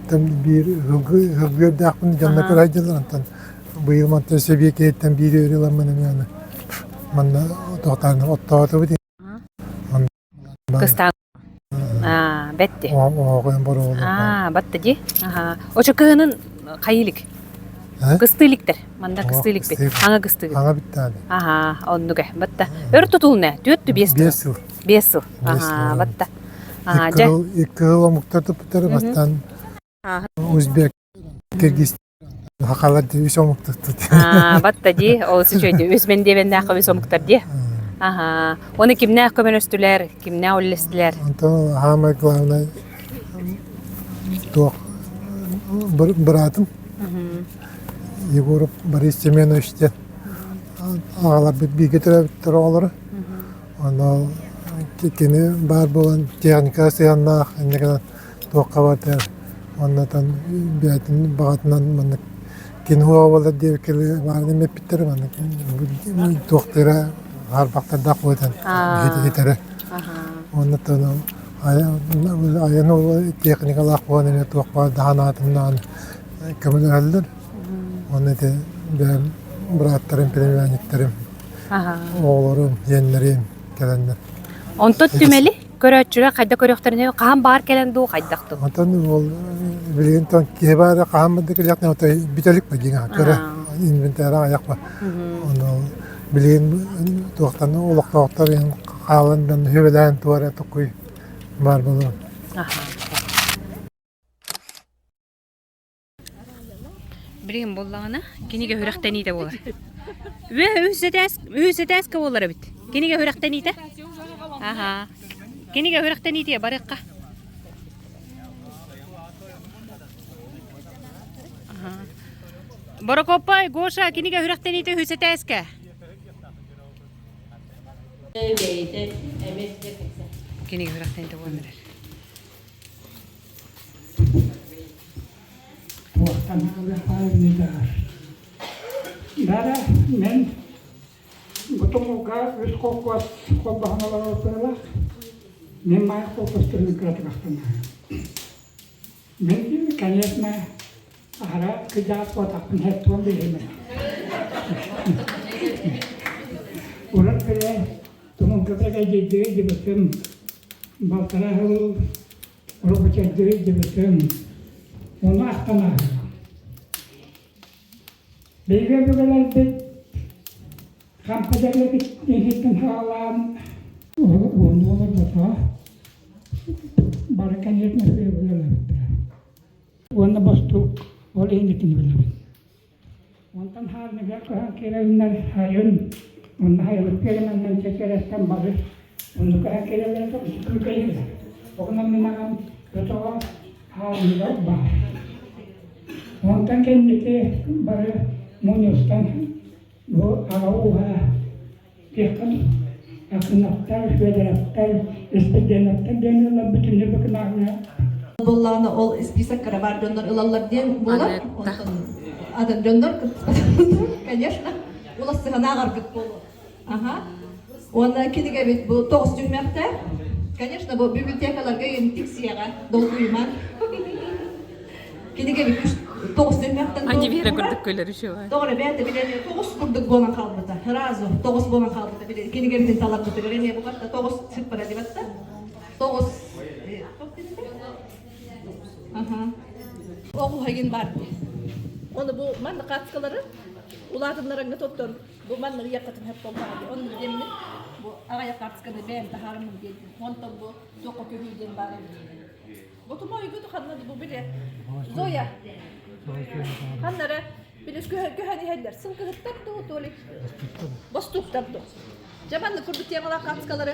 там биир ыһылгыардаахпын дьонно көрө сылдьаллар. Онтон быйыл мантан сэбиэкэйиттэн биир өрү ыламмын эмиэ манна тохтоон оттоотубут. Кыстаан Аа, бэтти. Аа, батта дии. Аха. Очо кыһынын хайы илик? Кыстыы иликтэр. Манда кыстыы иликпит. Аҥа кыстыгыт. Аҥа бүттааны. Аха, оннук э. Батта. Өр тутулна. Түөрт биэс Биэс сыл. Биэс сыл. Аха, батта. Аа, дьэ. Икки сыл омуктар туппуттар бастаан узбек, киргиз Хахалар дии үс омуктар Аа, батта дии, ол үчүгэй үс мен диэбэннээх үс омуктар дии. Аха. Оны кимнээх көмөлөстүлэр, кимнээх үллэстилэр? Онтон самое главное туох быраатым. Егоров Борис Семенович диэн аҕаларбыт бииргэ төрөөбүттэр оҕолоро. Онно кини баар буолан техника сыһыаннаах инньэ гынан туохха барытыгар оннотон бэйэтин баҕатынан маннык кини уоҕа буолар диэбиккэ баарын эмэппиттэрэ маннык туохтара хаарбахтардаах буолан итэрэ оннотон айан уола техникалаах буолан эмиэ туох баар даһан аатымнаан көмөлөһөллөр уонна ити бэйэм бырааттарым племянниктарым оҕолорум иэннэрим кэлэннэр Онтон түмэли көрөөччүлэр хайда көрүөхтэринэ хаһан баар кэлэн дуу хайдах дуу? Онтон ол билигин тон киһи баара хаһан бардык илиэхтэн отой бүтэлик ба дьиҥ көрө инвентарь аҕыйах ба. Ону билигин туохтан олохтоохтор хаалан дьон хүбэлээн туора токуй баар буолуо. Билигин буоллаҕына кинигэ үрэхтэниитэ буолар. Үө үс этээс үс этээскэ буолар эбит. Кинигэ үрэхтэниитэ. Аха. Кинигэ үрэхтэниитэ барыахха. Аха. Борокоппай, Гоша, кинигэ үрэхтэниитэ үс этээскэ. Кинигэ үрэхтэниитэ буолан эрэр. Туохтан хаалыахтаах Бара мен бу тумулга үс холкуос холбоһон олорор быһыылаах. Мен маай холкуостарын кыратыгахтана. Мен, конечно, аһара кыдьаат буотахпын хеттуон билимин. Урат бile тумулга бэгэйдейдиги дибытым балтараа сыл Рабочайдыы дебетин ону ахтан ааһыам. Биһиги өбүгэлэрбит хампа дьэллэбит саҕалаан уонна олорботоҕо бары конечно өбүгэлэрбиттэрэ. Уонна бостуук ол иһин итини билэбин. Онтон хааллыга көһөн киирэннэр сайын онно сайылык киэрэмэннэн чэчэрэстэн бары онно көһөн киирэллэр күүкэйдилэр. Оҕунан мин аҕам көтөҕө хааллыга баар. Онтон кэнники бары мунньустан бу аҕа ууһа Тиэххин Акынаптар, Федоровтар, Испирдиэновтар диэн ыаллар бүтүннүү быкынааҕыҥа Буоллаҕына ол список баар дьоннор ылаллар диэн буолар. Онтон атын дьоннор конечно, улассыһана аҕарбыт буолуо. Аха. Уонна кинигэбит бу тоҕус түһүмэхтээх. Конечно, бу библиотекаларга тиксиэҕэ долгуйуман. Кинигэбит тоҕус түһүмэхтэн Ани Вера курдук күлэр үчүгэй. Тоҕо бэйэтэ билэн тоҕус курдук буолан хаалбыта. Сразу тоҕус буолан хаалбыта. Кинигэбитин таларбытыгар эмиэ бу тоҕус цифра дебатта. Тоҕус Аха. Оҕуһайын бар дии. Оны бу манна хаацкалары улаатыннараңҥа тоттон бу манна ыйаккатын хөп болбаҕа дии. Онну диэммин бу аҕайа хаацканы бэйэм таһаарыммын диэдим. Онтон бу туохха көһүү диэн баар эбит. Ботумойгут ханна бу биле Зоя ханнара билес көһөн иһэллэр сылгыһыттар дуу то ли бостууктар дуу дьэ манна курдук темалаах хаацкалары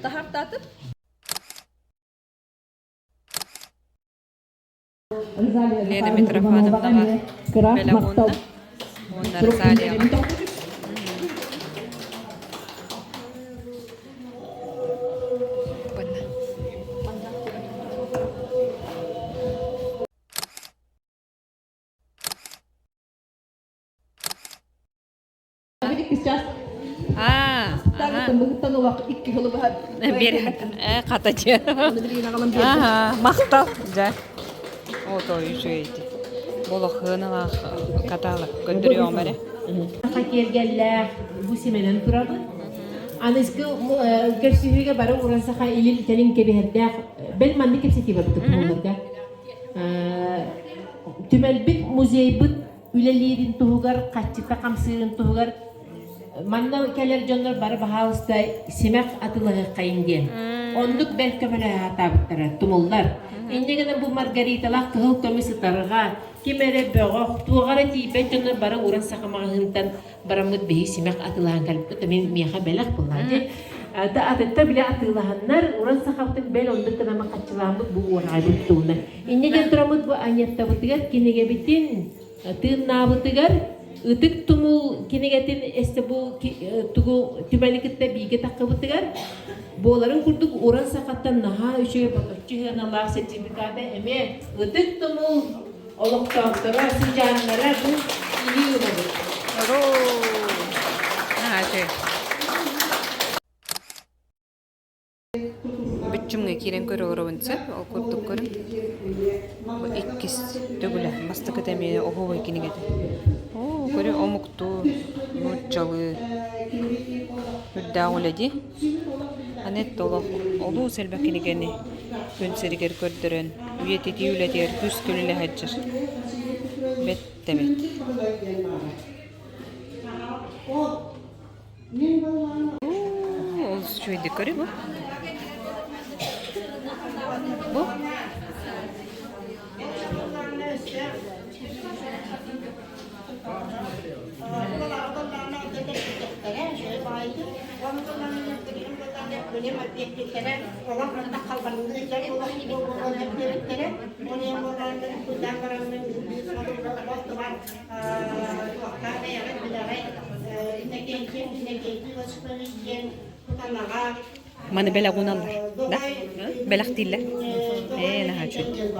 таһартаатым Лена Митрофановнаҕа бэлэх уонна уонна Розалияҕа. Аа, хата дьэ. Аха, махтал дьэ. О, то үчүгэй Болохыаналаах каталог көрдөрүөҕүм эрэ. Киэргэллээх бу симэнэн турабын. Аныгы көрсүһүүгэ бары уран саха илин кэлин кэбиһэрдээх бэл маннык кэпсэтии барбыт буолларга. Түмэлбит музейбыт үлэлиирин туһугар, хаччыта хамсыырын туһугар манна кэлэр дьоннор бары баһаалыста симэх атылаһыаххайын диэн. Оннук бэл көмөлөһө сатаабыттара тумуллар. Инньэ гынан бу Маргариталаах кыһыл көмүс ытарҕа, ким эрэ бөҕөх, туоҕа эрэ тиийбэт дьоннор бары уран саха маҕаһыынтан бараммыт биһи симэх атылаһан кэлбит. Мин миэхэ бэлэх буллаа дии. Атытта бile атыылаһаннар, уран сахабытын бэл оннук гынан хаччылааммыт бу уораҕайбыт туһунан. Инньэ диэн тураммыт бу Анеттабытыгар кинигэбитин. тыыннаабытыгар Ытык Тумул кинигэтин эссе бу тугу түмэли кытта бииргэ таххыбытыгар буоларын курдук уран сахаттан наһаа үчүгэй боточчу сыаналаах сертификата эмиэ Ытык Тумул олохтоохторо сыдьааннара бу илии ылабыт. Бүччүмҥэ киирэн көрө олоробун сөп, ол курдук көрүҥ. Бу иккис төгүлэ, бастакыта эмиэ оһуобай кинигэтэ. Оо, көрү омуктуу, нууччалыы үрдээх үлэ дии. Аны олох олус элбэх кинигэни күн сиригэр көрдөрөн, үйэтитии үлэтигэр күүскэ үлэлэһэ сылдьар. Бэт да бэт. Олус үчүгэйдик көрү бу. Бу? Маны бэлэх уналлар, да? Бэлэхтииллэр. Ээ, наһаа үчүгэй.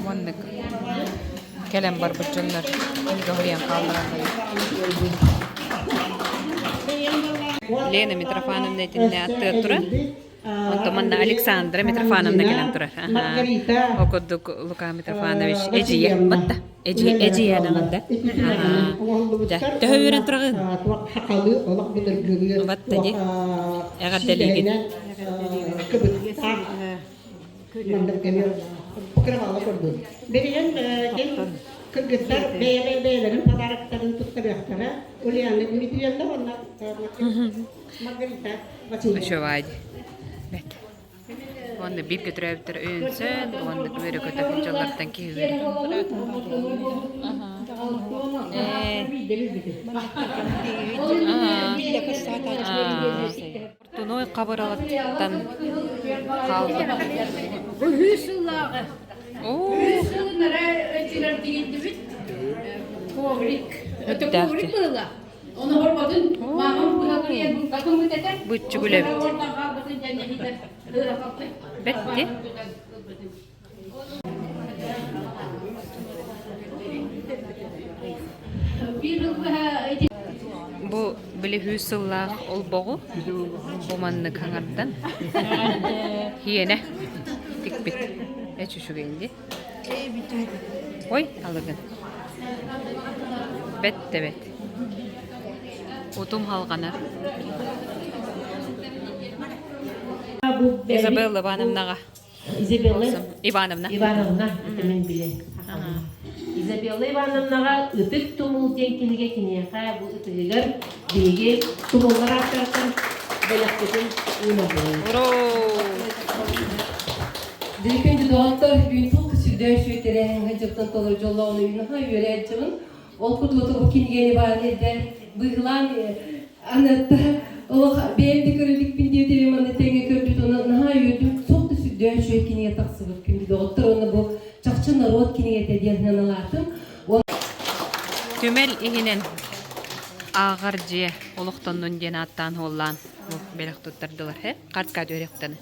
Маннык кэлэн барбыт дьоннор кинигэ хааллараллар. Лена Митрофановна итиннэ аттыгар турар. Онтон манна Александра Митрофановна кэлэн турар. Ол курдук Лука Митрофанович эдьиийэ батта. Эдьиийээнэҕин да. Төһө үөрэн тураҕын? Батта дии. Эҕэрдэлиигин. Билигин кыргыттар бэйэлэрин подароктарын туттарыахтара. Ульяна Дмитриевна уонна Маргарита Васильевна. Үчүгэй. Бэт. Уонна бииргэ төрөөбүттэр өйөнсөн, уонна үөрэ-көтө дьоллортон киһи үөрэр. Тунуй хабыралаттан хаалбыт. Үһүс сыллааҕы. Үһүс сылынара өттүгэр тигиллибит коврик. Это коврик было. Оны хорботун мамам быһа букатын этэ. Быччыгулэбит. Бэтти. Бу били үс сыллаах олбоҕу бу маннык хаҥардан хиэнэ тикпит. Эч үчүгэй дии. Ой, алыгын. Бэт да бэт. Утум халҕанар. Изабелла Ивановнаҕа Изабелла Ивановна. Ивановна, это мин билэ. Изабелла Ивановнаҕа Ытык тумул диэн кинигэ киниэхэ бу ытыгыгар биһиги тумуллар ааттарыттан бэлэхпитин уунабыт. Дикин доҕоттор бүгүн туох сүрдээх үчүгэй тэрээһиҥҥэ дьылтан толору дьоллооҕун үйүн үөрээччибин. Ол курдук бу кинигэни баан эрдэ быыһылаан Анетта олох бэйэм да көрө иликпин диэтим манна тэҥҥэ көрбүт уонна наһаа үөрдүм суох да сүрдээх үчүгэй кинигэ тахсыбыт күндү доҕоттор уонна бу чахчы норуот кинигэтэ диэн сыаналаатым. Түмэл иһинэн ааҕар дьиэ олохтоннун диэн ааттаан уоллаан бу бэлэх туттардылар. Хартка түһэриэхтэн.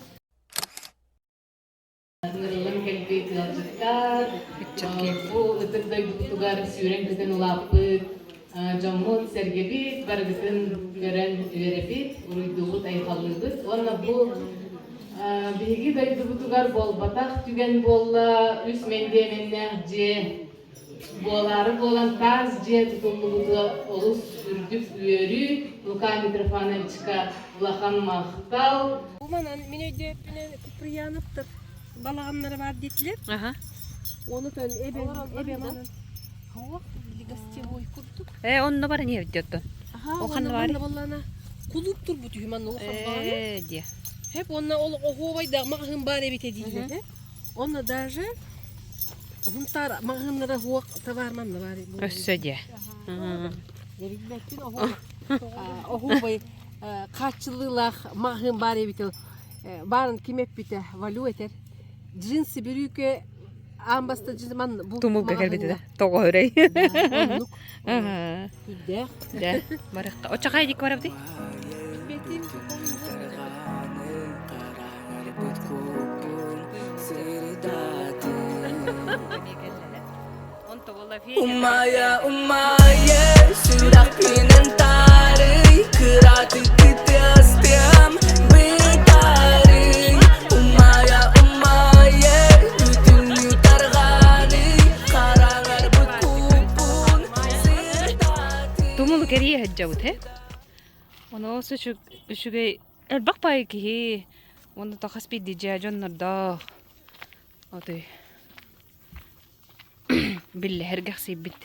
Ыҥырыллан кэлбит ыалдьыттар, бу ытык дойдубутугар сүүрэн-көтөн улааппыт дьоммут-сэргэбит барыгытын көрөн үөрэбит, уруйдуубут, айхаллыыбыт. Уонна бу биһиги дойдубутугар буолбатах түгэн буолла, үс мэндиэмэннээх дьиэ Буолаары буолан таас дьиэ тутуллубута олус үрдүк үөрүү, Лука Митрофановичка улахан махтал. Бу манан мин өйдөөппүнэн Куприяновтар балаҕаннара баар диэтилэр. Аха. Ону тон эбэм эбэм анан Суох, били гостевой курдук. Э, онно бар не оттон. Аха, Ол ханна уонна баарый? манна боллана кулууп турбут үһү манна улахан баҕайы. Э, диэ. Хеп уонна ол оһуобайдаах маҕаһыын баар эбитэ дииллэр. Онно даже Хунтаар маҕаһыыннара суох табаар манна баар. Өссө диэ. Билбэппин оһуобай хааччыллыылаах маҕаһыын баар эбит баарын ким эппитэ Валю этэр джинсы бүрүүкэ аан баста джинсы ман бу Тумулга кэлбитэ да тоҕо өрөй. Оннук. Күрдээх. Дэ барыхха. Оччоҕо дик барабытый? Умайа, умайа, сүрэхпинэн таарый, кыратык кытыастыам бытаарый. Умайа, умайа, бүтүннүү тарҕаный, хараҥарбыт куппун сырдатый. Тумул кэрийэ сылдьабыт ээ. Ону үчүгэй элбэх баайы киһи уонна то хас биирдии дьиэ дьоннордоох отой биллэһэргэхсийбит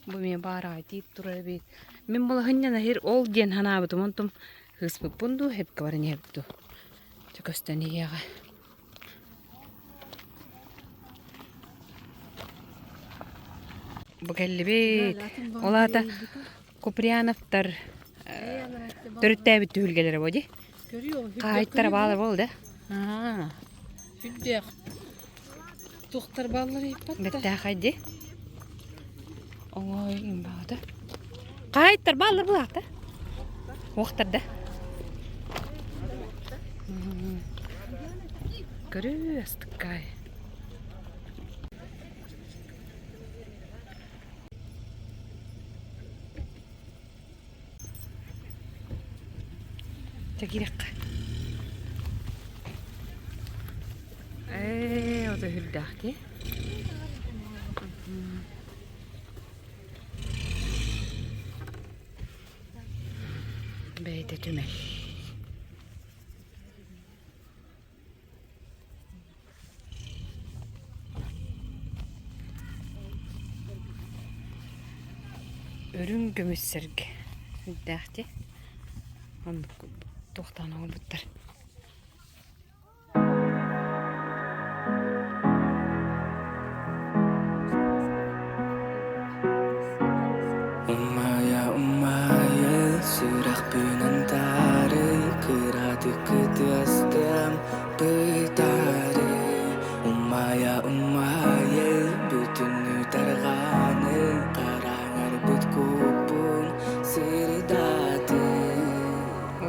бу эмиэ баараҕай тиит турар эбит мин балаһынньан аһыр ол диэн санаабытым онтум ыыспыппын дуу эпкэ баран иһэбит дуу дьэ көстөн иһиэҕэ бу кэллибит ол аата Куприяновтар төрүттээбит түһүлгэлэрэ бо дии. Хаһайттара баалар буол да. Сүрдээх. Туохтар бааллар ыйыппат да. Бэттээхэй дии. Оҥой имбаата. Хаһайттар бааллар булаахта. Уохтар да. Көрүү астыккай. Чэ киириэххэ. Ээ, ото үрдээх дии. Бэйэтэ түмэл. Үрүҥ көмүс сэргэ үрдээх дии оннук туохтаан оҥорбуттар Умайа, умайа, сүрэхпинэн таарый, кыратык кытыастым бытаарый. Умайа, умайа, бүтүннүү тарҕаный, хараҥарбыт куппун сырдатый.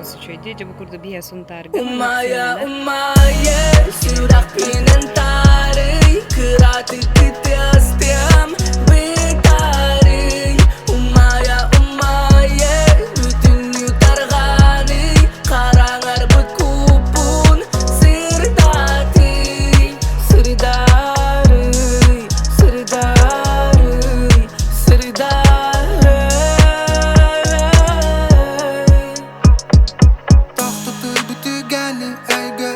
Үчүгэйдии дьэ бу курдук биһиэ Сунтаарга Умайа, умайа, сүрэхпинэн таарый, кыратык кытыастыам бытаарый. Умайа, умайа, бүтүннүү тарҕаный, хараҥарбыт куппун сырдатый. Сырдарый, сырдарый, сырдарый. Тохтотур бүтүгэни өйгө.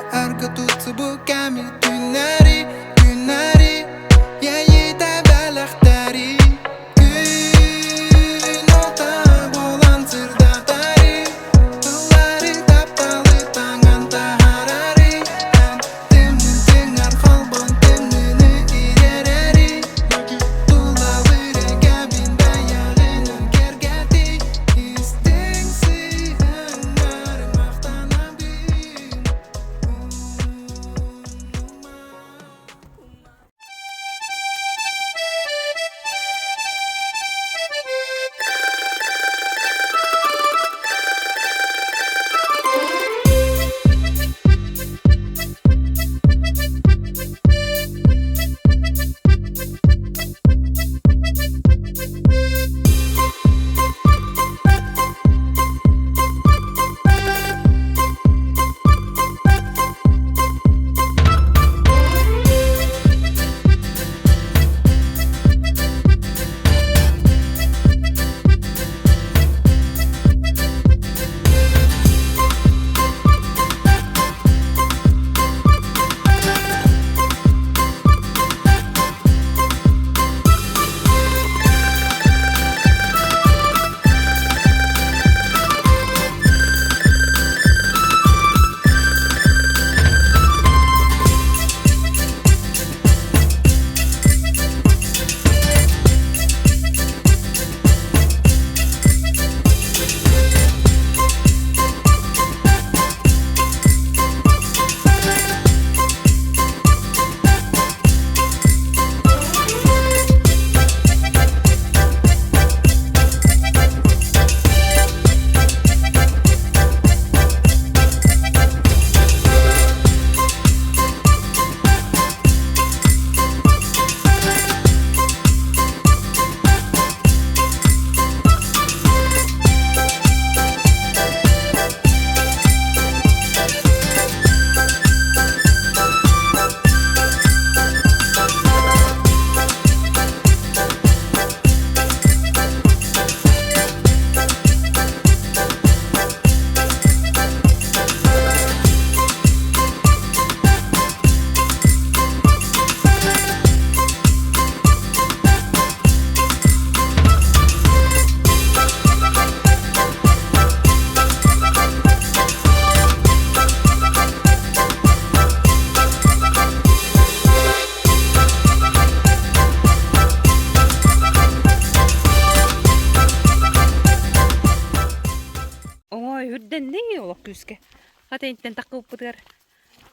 Ата интэн таххыбыппытыгар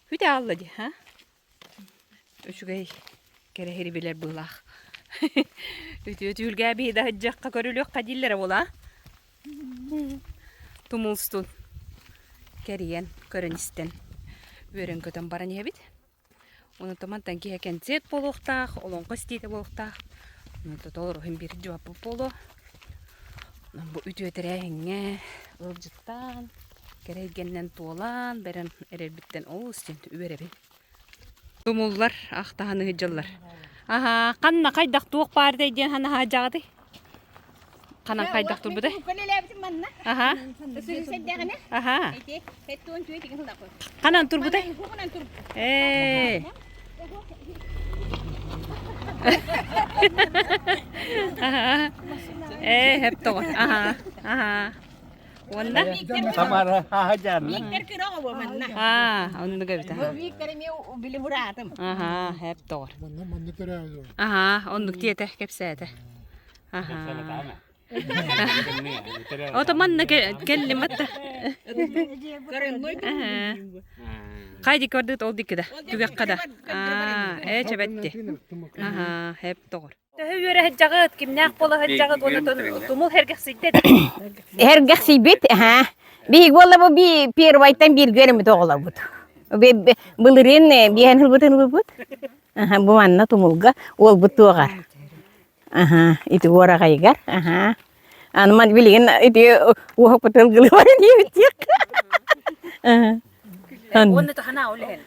Хүтэ аалла дии, ха? Үчүгэй кэрэһири билэр быылаах. Үтүө түүлгээ биһи да сылдьыахха көрүлүөххэ дииллэрэ буолаа. Тумулстун кэрийэн, көрөн-истэн, үөрэн-көтөн баран иһэбит. Онон мантан киһи кэнсиэт буолуохтаах, олоҥхо истиитэ буолуохтаах. Онон толоруһун биир дьыбаппыт буолуо. Онон бу үтүө тэрээһиҥҥэ ыалдьыттаан, кэрэ эйгэннэн туолан баран эрэрбиттэн олус диэн үөрэбин. Тумуллар ахтаһан ыһыдьаллар. Аһаа, ханна хайдах туох баар диэн ханаһаа дьаҕатый? Ханан хайдах турбутай? Аһаа. Аһаа. Ханан турбутай? Ээ. Аһаа. Ээ, хэп тоҕо. Аһаа. Аһаа. Уонна? Тамара хаһа Виктор кыра оҕо манна. Аа, оннук эбит. Бу Виктор эмиэ били бураатым. Аһаа, хэп тоҕор. Манна манна төрөөбүт. Аһаа, оннук диэтэ, кэпсээтэ. Аһаа. Ото манна кэллим атта. Хайди көрдүт ол дикки да, түгэххэ да. Аа, ээ чэбэтти. Аһаа, хэп тоҕор. Төһө үөрэ сылдьаҕыт, кимнээх буола сылдьаҕыт уонна тумул сэргэхсийдэ Сэргэхсийбит, аһаа. Биһиги буолла бу би первайтан бииргэ үөрэммит оҕолорбут. Былырыын биэһэн ылбытын ылбыппыт. Аһа, бу манна тумулга уолбут туоҕар. Аһа, ити уораҕайыгар. Аһа. Аны ман билигин ити уоһукпут ылгылыы баран диэбит Аһа. Уонна тахана ол иһин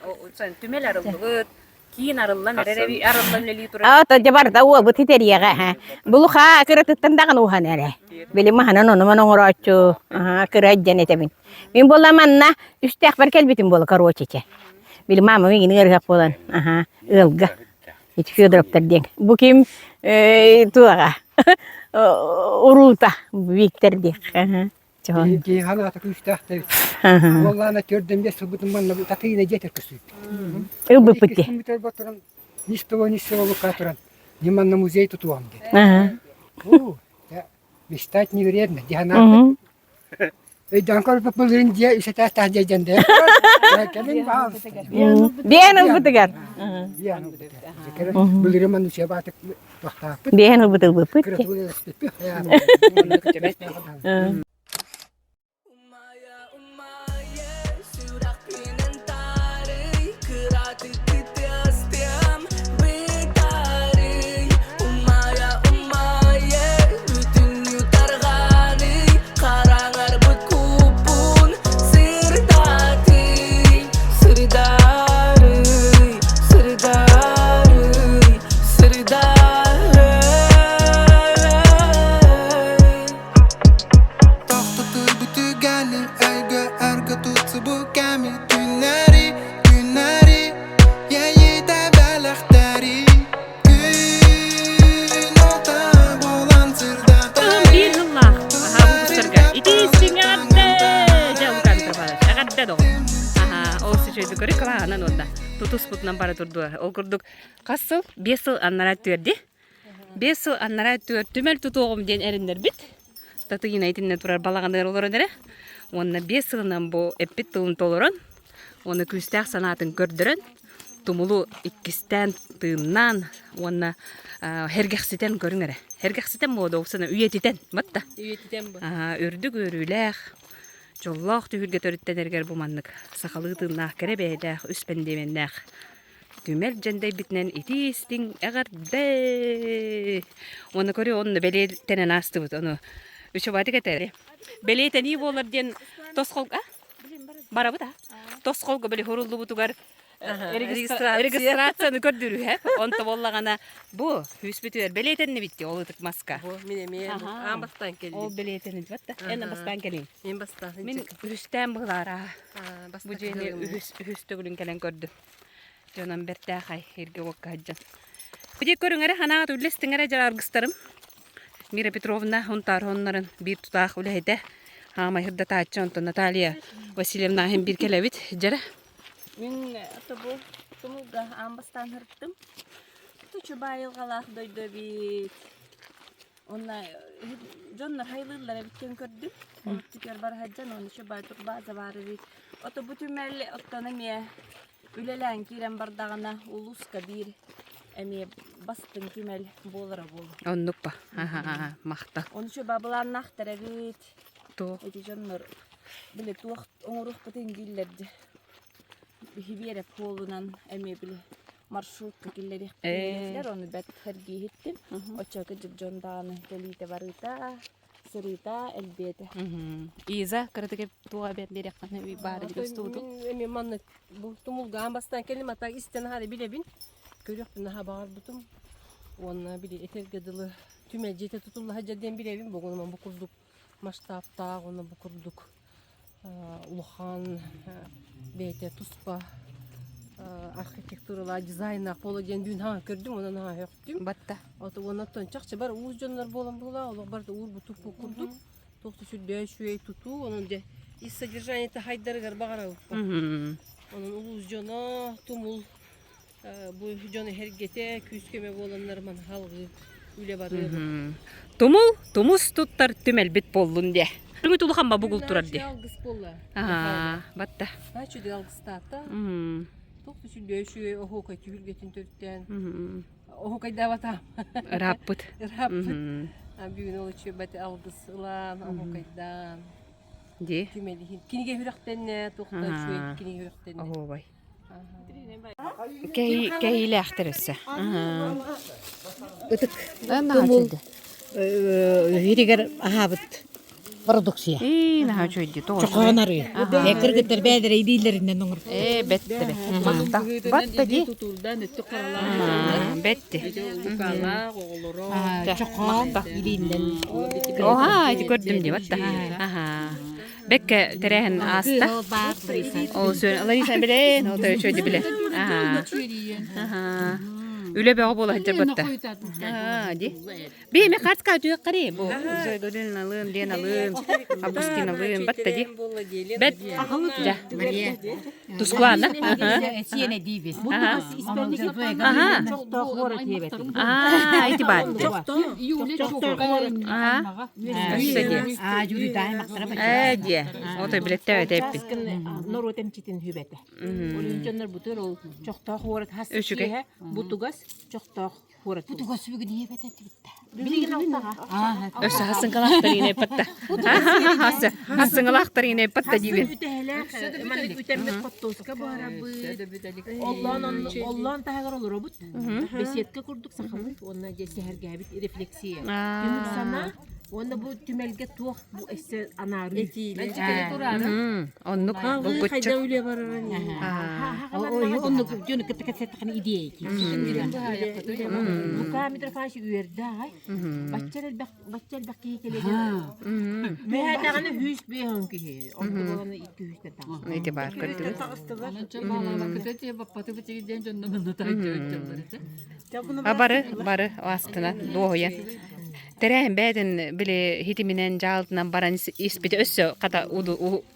түмэл арыллыбыт, киин арыллан эрэр арыллан үлэлии турар. Аата дьэ барда уолбут итэриэҕэ аһа. Булуха кыратыттан даҕаны уһан эрэ. Били маһынан ону-маны оҥорооччу аһа кыра дьэн этэбин. Мин буолла манна үстээхпэр кэлбитим буола короче чэ. Били маама миигин ыарыһах буолан аһа ыалга ити Федоровтар диэн. Бу ким туоҕа уруута Виктор диэх. Чоһон. Киһи ханаата күүстээх да Уоллаана төрдөн биэс сылбытын манна татыйына дьиэтэр көстүүппүт. Ылбыппыт дии. Бүтэр туран ни с того ни с сего лука туран не манна музей тутуам диэн. Мечтать не вредно. Диханаат. Өйдөөн көрбүт былырын дьиэ үс этээстээх дьиэ дьэн дээ. Кэлин баалыста. Биэн ылбытыгар. Биэн ылбытыгар. Былырын манна үчүгэй баатык туохтаахпыт. Биэн ылбыт ылбыппыт. Тохтотулбут түгэни өйгө өргө тутсубут кэми Күннэри, күннэри, иэйиитэ бэлэхтэри Күн ота буолан сырдатари Биир сыллаах аһаа выпустарга ити истиҥ эҕэрдэ дьэ Лука Митрофанович эҕэрдэ доҕор аһаа ол үчүгэйдик көрү кылааһынан уонна тутуспутунан бара турдулар ол курдук хас сыл биэс сыл аннараа түөрди Биэс сыл аннараа өттүгэр түмэл тутуоҕум диэн эрэннэрбит. Татыйына итиннэ турар балаҕаныгар олорон эрэ. Уонна биэс сылынан бу эппит тылын толорон, уонна күүстээх санаатын көрдөрөн, тумулу иккистээн тыыннаан уонна сэргэхситэн көрүҥ эрэ. Сэргэхситэн буолуо дуо, үйэтитэн, батта. Үйэтитэн бу. Үрдүк үөрүүлээх, дьоллоох түһүлгэ төрүттэнэригэр бу маннык сахалыы тыыннаах кэрэ бэйэлээх үс пэндиэмэннээх Түмэл дьэндэйбитинэн итии-истиҥ эҕэрдэ! Уонна көрүө онно бэлиэтэнэн аастыбыт ону үчүгэйдик этэр. Бэлиэтэнии буолар диэн тосхолго барабыт а тосхолго били хуруллубутугар регистрацияны көрдөрүһэ. Онто буоллаҕына бу үүспүтүгэр бэлиэтэннибит дии ол ытык маска. Бу мин эмиэ аан бастаан кэллим. Ол бэлиэтэннибит да. Эн бастаан кэлиҥ. Мин бастаан. Мин үһүстээн быһылаара. Бу дьиэни үһүс үһүс төгүлүн кэлэн көрдүм. Дьонон бэртээхэй иргэ-уокка сылдьан. Били көрүҥ эрэ ханаат үллэстиҥ эрэ дьара аргыстарым. Мира Петровна Хунтаар хоннорун биир тутаах үлэһитэ. Хаамай сырдатааччы онтон Наталья Васильевна иһин биир кэлэбит дьара. Мин тобу тумулга аан бастаан сырыттым. Тучу баайылҕалаах дойду эбит. Онно дьоннор хайылыыллар эбиттэн көрдүм. Ол бара сылдьан уонна еще баай турбааза баар эбит. Ото бу түмэл оттон эмиэ үлэлээн киирэн бардаҕына улууска биир эмиэ бастыҥ түмэл буолара буолуо. Оннук ба. Аха, махтал. Ону еще бабылааннаахтар эбит. Туох? Ити дьоннор били туох оҥоруохпутун дииллэр дии. Биһи буолунан эмиэ били маршрутка киллэриэхпит ону бэрт сэргии иһиттим. Оччо кырдьык дьон даҕаны кэлиитэ барыыта, сырыыта элбиэтэ. Иза кыратык туох эбэн биэриэххин баара дии Мин эмиэ манна бу тумулгаан бастаан кэлим ата истэн аһары билэбин. Көрүөхпүн наһаа баҕарбытым. Уонна били этэргэ дылы түмэл дьиэтэ тутулла сылдьар диэн билэбин. Бугун бу курдук масштабтаах уонна бу курдук улахан бэйэтэ туспа архитектуралаах дизайнаах буола диэн бүгүн хаҥа көрдүм онон наһаа сөхтүм Батта. Ото уонна чахчы бар уус дьоннор буолан буолаа олох барыта уурбут туппут курдук туох да сүрдээх үчүгэй тутуу онон дьэ ис содержаниета хайдарыгар баҕарабыппын онон улуус дьоно тумул бу дьон эһэргэтэ күүс-көмө буоланнар маны халҕыы үлэ барыа Тумул тумус туттар түмэлбит буоллун диэ. Түҥүт улахан бабугул турар диэ. Алгыс буолла. Аа, батта. Үчүгэй алгыстаата. Туох да сүрдээх үчүгэй оһуокай түһүлгэтин төрүттээн. Оһуокайдаабатаам. Ырааппыт. Ырааппыт. Бүгүн ол үчүгэй бати алгыс ылан, оһуокайдаан. Ди. Түмэлиһин. Кинигэ үрэхтэннэ, туох да үчүгэй кинигэ үрэхтэннэ. Оһуобай. Кэһиилээхтэр өссө. Ытык тумул үһүригэр аһаабыт продукция. Ии, наһаа үчүгэйди тоҕо. Чохоон арыы. Кыргыттар бэйэлэрэ илиилэринэн оҥорбуттар. Ээ, бэтте бэт. Батта дии. Бэтти. Чохоон илиинэн. Оха, ити көрдүм дии батта. Аха. Бэккэ тэрээһин ааста. Ол сүөн Лариса билэн, ол үчүгэйди билэ. Аха. Үлэ бөҕө буола сылдьар батта. Аа, ди. Би эми хартка үтүө кари бу Зоя Гавриловналыын, Леналыын, Августиналыын батта ди. Бэт. Дьа. Тускулаана. Сиэнэ диибит. Аха. Аа, ити баар. Аа. Өссө диэ. Аа, Юридай мактара Ээ диэ. Ото билеттээ этэппит. Норуот эмчитин хүбэтэ. Ол дьоннор бутур ол чохтоох уорат хас Үчүгэй. бутугас чохтоох Бу туга сүгүн ийэбэтэ тибитта. Билигин алтаҕа. Өссө хассыҥкалаахтар иинэйпэтта. Хассыҥалаахтар иинэйпэтта диибин. Үтэһэлээх маннык үтэммит хоттуоска буһарабыт. Оллоон оллоон таһыгар олоробут. Беседка курдук сахалыы уонна дьэ сэһэргээбит рефлексия. Түмүк санаа уонна бу түмэлгэ туох бу эссе анаарыы. Оннук булгуччу. Хайда үлэ барарын. Оннук дьону кытта кэпсэттэххинэ идея Лука Митрофанович үөрдэ аҕай. Бачча элбэх бачча элбэх киһи кэлиэ. Мүһээтэҕинэ хүүс биэһэн киһи. Онто буолана икки хүүстэн таҕыста. Ити баар көрдүгүт. А бары бары астына дуоһуйан тэрээһин бэйэтин били хитиминэн дьаалтынан баран испите өссө хата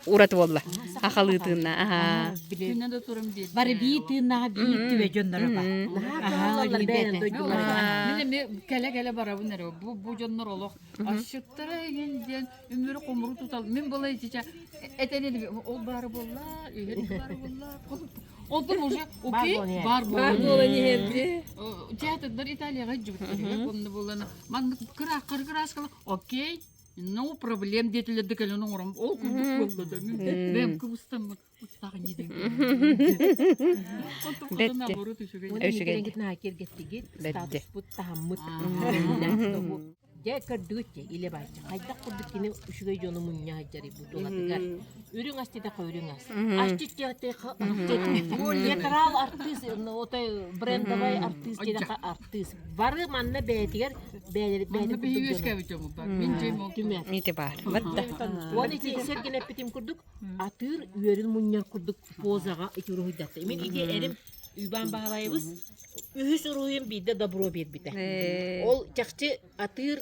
ураты буолла ахалыы тыынна аха Бары бии тыыннаҕа биир түбэ дьонноро бар. Мин эмиэ кэлэ-кэлэ барабын эрэ. Бу бу дьоннор олох асчыттара игин диэн үмүрү хомуру тутал. Мин была итичэ этэн этим ол баары буолла, үһүн баары буолла. Онтон уже окей бар буолан иһэрди. Театрдар Италияҕа дьүбүттэр. Онно буолан маннык кырааккар кырааскала окей No проблем диэтилэр да кэлэн оҥором. Ол курдук буолла да. Мин бэйэм кыбыстаммын устаах инньэ диэн. Бэтти. Үчүгэй. Киргэттигит, Бэтти. статуспут таһаммыт. Дьэ көрдүгүт дьэ илэ бааччы хайдах курдук кини үчүгэй дьону мунньа сылдьарый бу тулатыгар. Үрүҥ ас диэтэххэ үрүҥ ас. Асчыт диэтэххэ театрал артыыс, отой брендовай артыыс диэтэххэ артыыс. Бары манна бэйэтигэр Манна биһиги үөскээбит дьоммут бар. Мин дьиэм ол түмэр. Ити баар. Батта. Уон ити сэргин эппитим курдук атыыр үөрүн мунньар курдук позаҕа ити уруһуйдатта. Мин ити эрим Уйбаан Баһылайыбыс үһүс уруһуйум биирдэ добро биэрбитэ. Ол чахчы атыыр.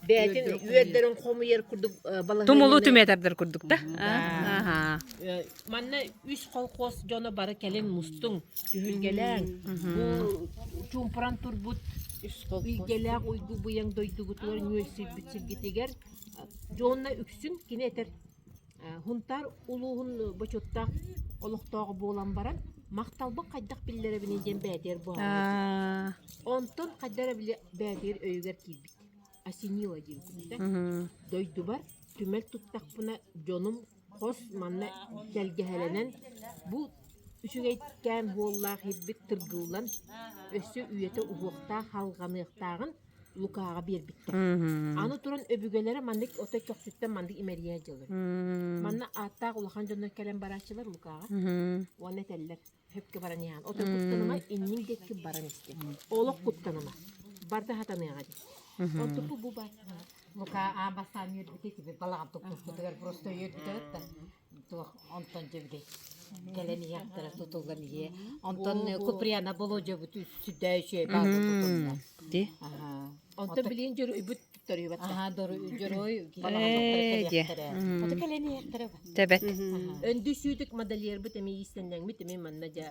Бэйэтин үөрдэрин хомуйар курдук Тумулу балаһыанньаны түмэ тардар курдук да? Аха. Манна үс колхоз дьоно бары кэлин мустуҥ, түһүлгэлээҥ. Бу чуумпуран турбут үйгэлээх уйгу быйаҥ дойдугутугар нүөлсүйбүт сиргитигэр дьонно үксүн кини этэр Хунтаар улууһун бочуоттаах олохтооҕо буолан баран махталбын хайдах биллэрэбиний диэн бэйэтигэр буһарар. Онтон хайдах эрэ били бэйэтигэр өйүгэр киирбит. Осенила диэбит Дойдубар түмэл туттахпына дьонум хос манна тэлгэһэлэнэн бу үчүгэйкээн уоллаах ирбит тыргыллан өссө үйэтэ уһуохтаах халҕаныахтааҕын Лукаҕа биэрбиттэр. Аны туран өбүгэлэрэ маннык отой көхсүттэн маннык имэрийэ дьылы. Манна ааттаах улахан дьоннор кэлэн барааччылар Лукаҕа. Уонна этэллэр хөпкө баран иһэн. Отой куттаныма иннин диэки баран истэ. Олох куттаныма. Барда хатаныаҕа дии. Онтуппу бу бар. Лука аан бастаан үөрбүтэ ити балаҕан туппуппутугар просто үөрбүтэ да туох онтон дьэ били кэлэн иһиэхтэрэ тутуллан иһиэ онтон Куприяна Болодьобут сүрдээх үчүгэй бааза тутунна Ди. Онтон билигин дьоруйбут төрүбэт. Аха дьоруой Ээ диэ. Ото кэлэн иһиэхтэрэ Тэбэт. Өндү сүүтүк модельербыт эми иистэннэҥмит эми манна дьэ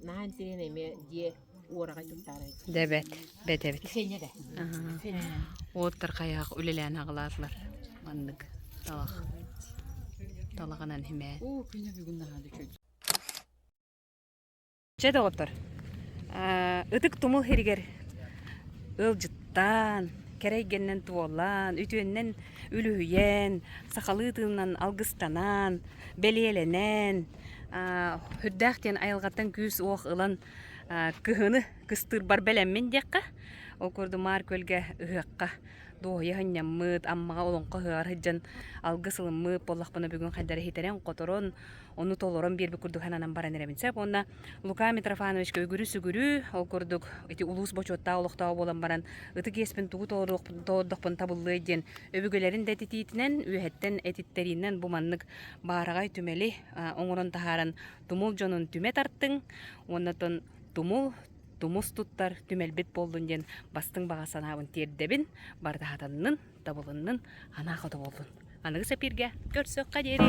наһаа интириэн эмиэ дьиэ уораҕай туттаарай. Дэбэт, бэт эбит. Ксения да. Уоттар хайаах үлэлээн аҕалаатылар. Маннык талах. Талаҕынан химээ. Оо, күнү бүгүн наһаа да үчүгэй. Чэ доҕоттор, ытык тумул сиригэр ыалдьыттаан, кэрэ эйгэннэн туолан, үтүөннэн үлүһүйэн, сахалыы тыынынан алгыстанан, бэлиэлэнэн, сүрдээх диэн айылҕаттан күүс-уох ылан кыһыны кыстыырбар бэлэммин диэххэ, ол курдук Маар Күөлгэ ыһыахха дуоһуйа сынньаммыт, Аммаҕа олоҥхо ыһыаҕар сылдьан алгыс ылыммыт буоллахпына бүгүн хайдары ситэрэн-хоторон, ону толорон биэрбит курдук сананан баран эрэбин сөп. Уонна Лука Митрофановичка үгүрү-сүгүрү, ол курдук ити улуус бочуоттаах олохтооҕо буолан баран ытык иэспин тугу толордохпун табыллыай диэн өбүгэлэрин да этитиитинэн, үөһэттэн этиттэриинэн бу маннык баараҕай түмэли оҥорон таһааран тумул дьонун түмэ тартыҥ уонна оттон тумул тумус туттар түмэлбит буоллун диэн бастыҥ баҕа санаабын тиэрдэбин барыта хатаннын табылыннын анаа хото буоллун аныгы сэпииргэ көрсөххө диэри.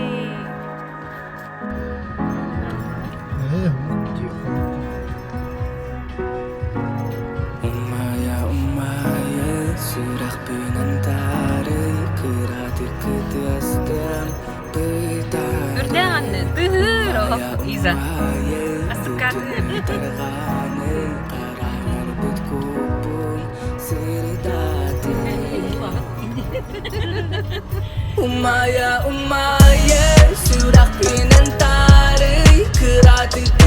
Умайа, умайа, сүрэхпинэн таарый, кыратык кытыастым бытаарый. Үрдээх анны, тыһыыр олох Иза. Астыккаат. Хараҥарбыт куппун сырдатый. Умайа, умайа, сүрэхпинэн таарый, кыратык.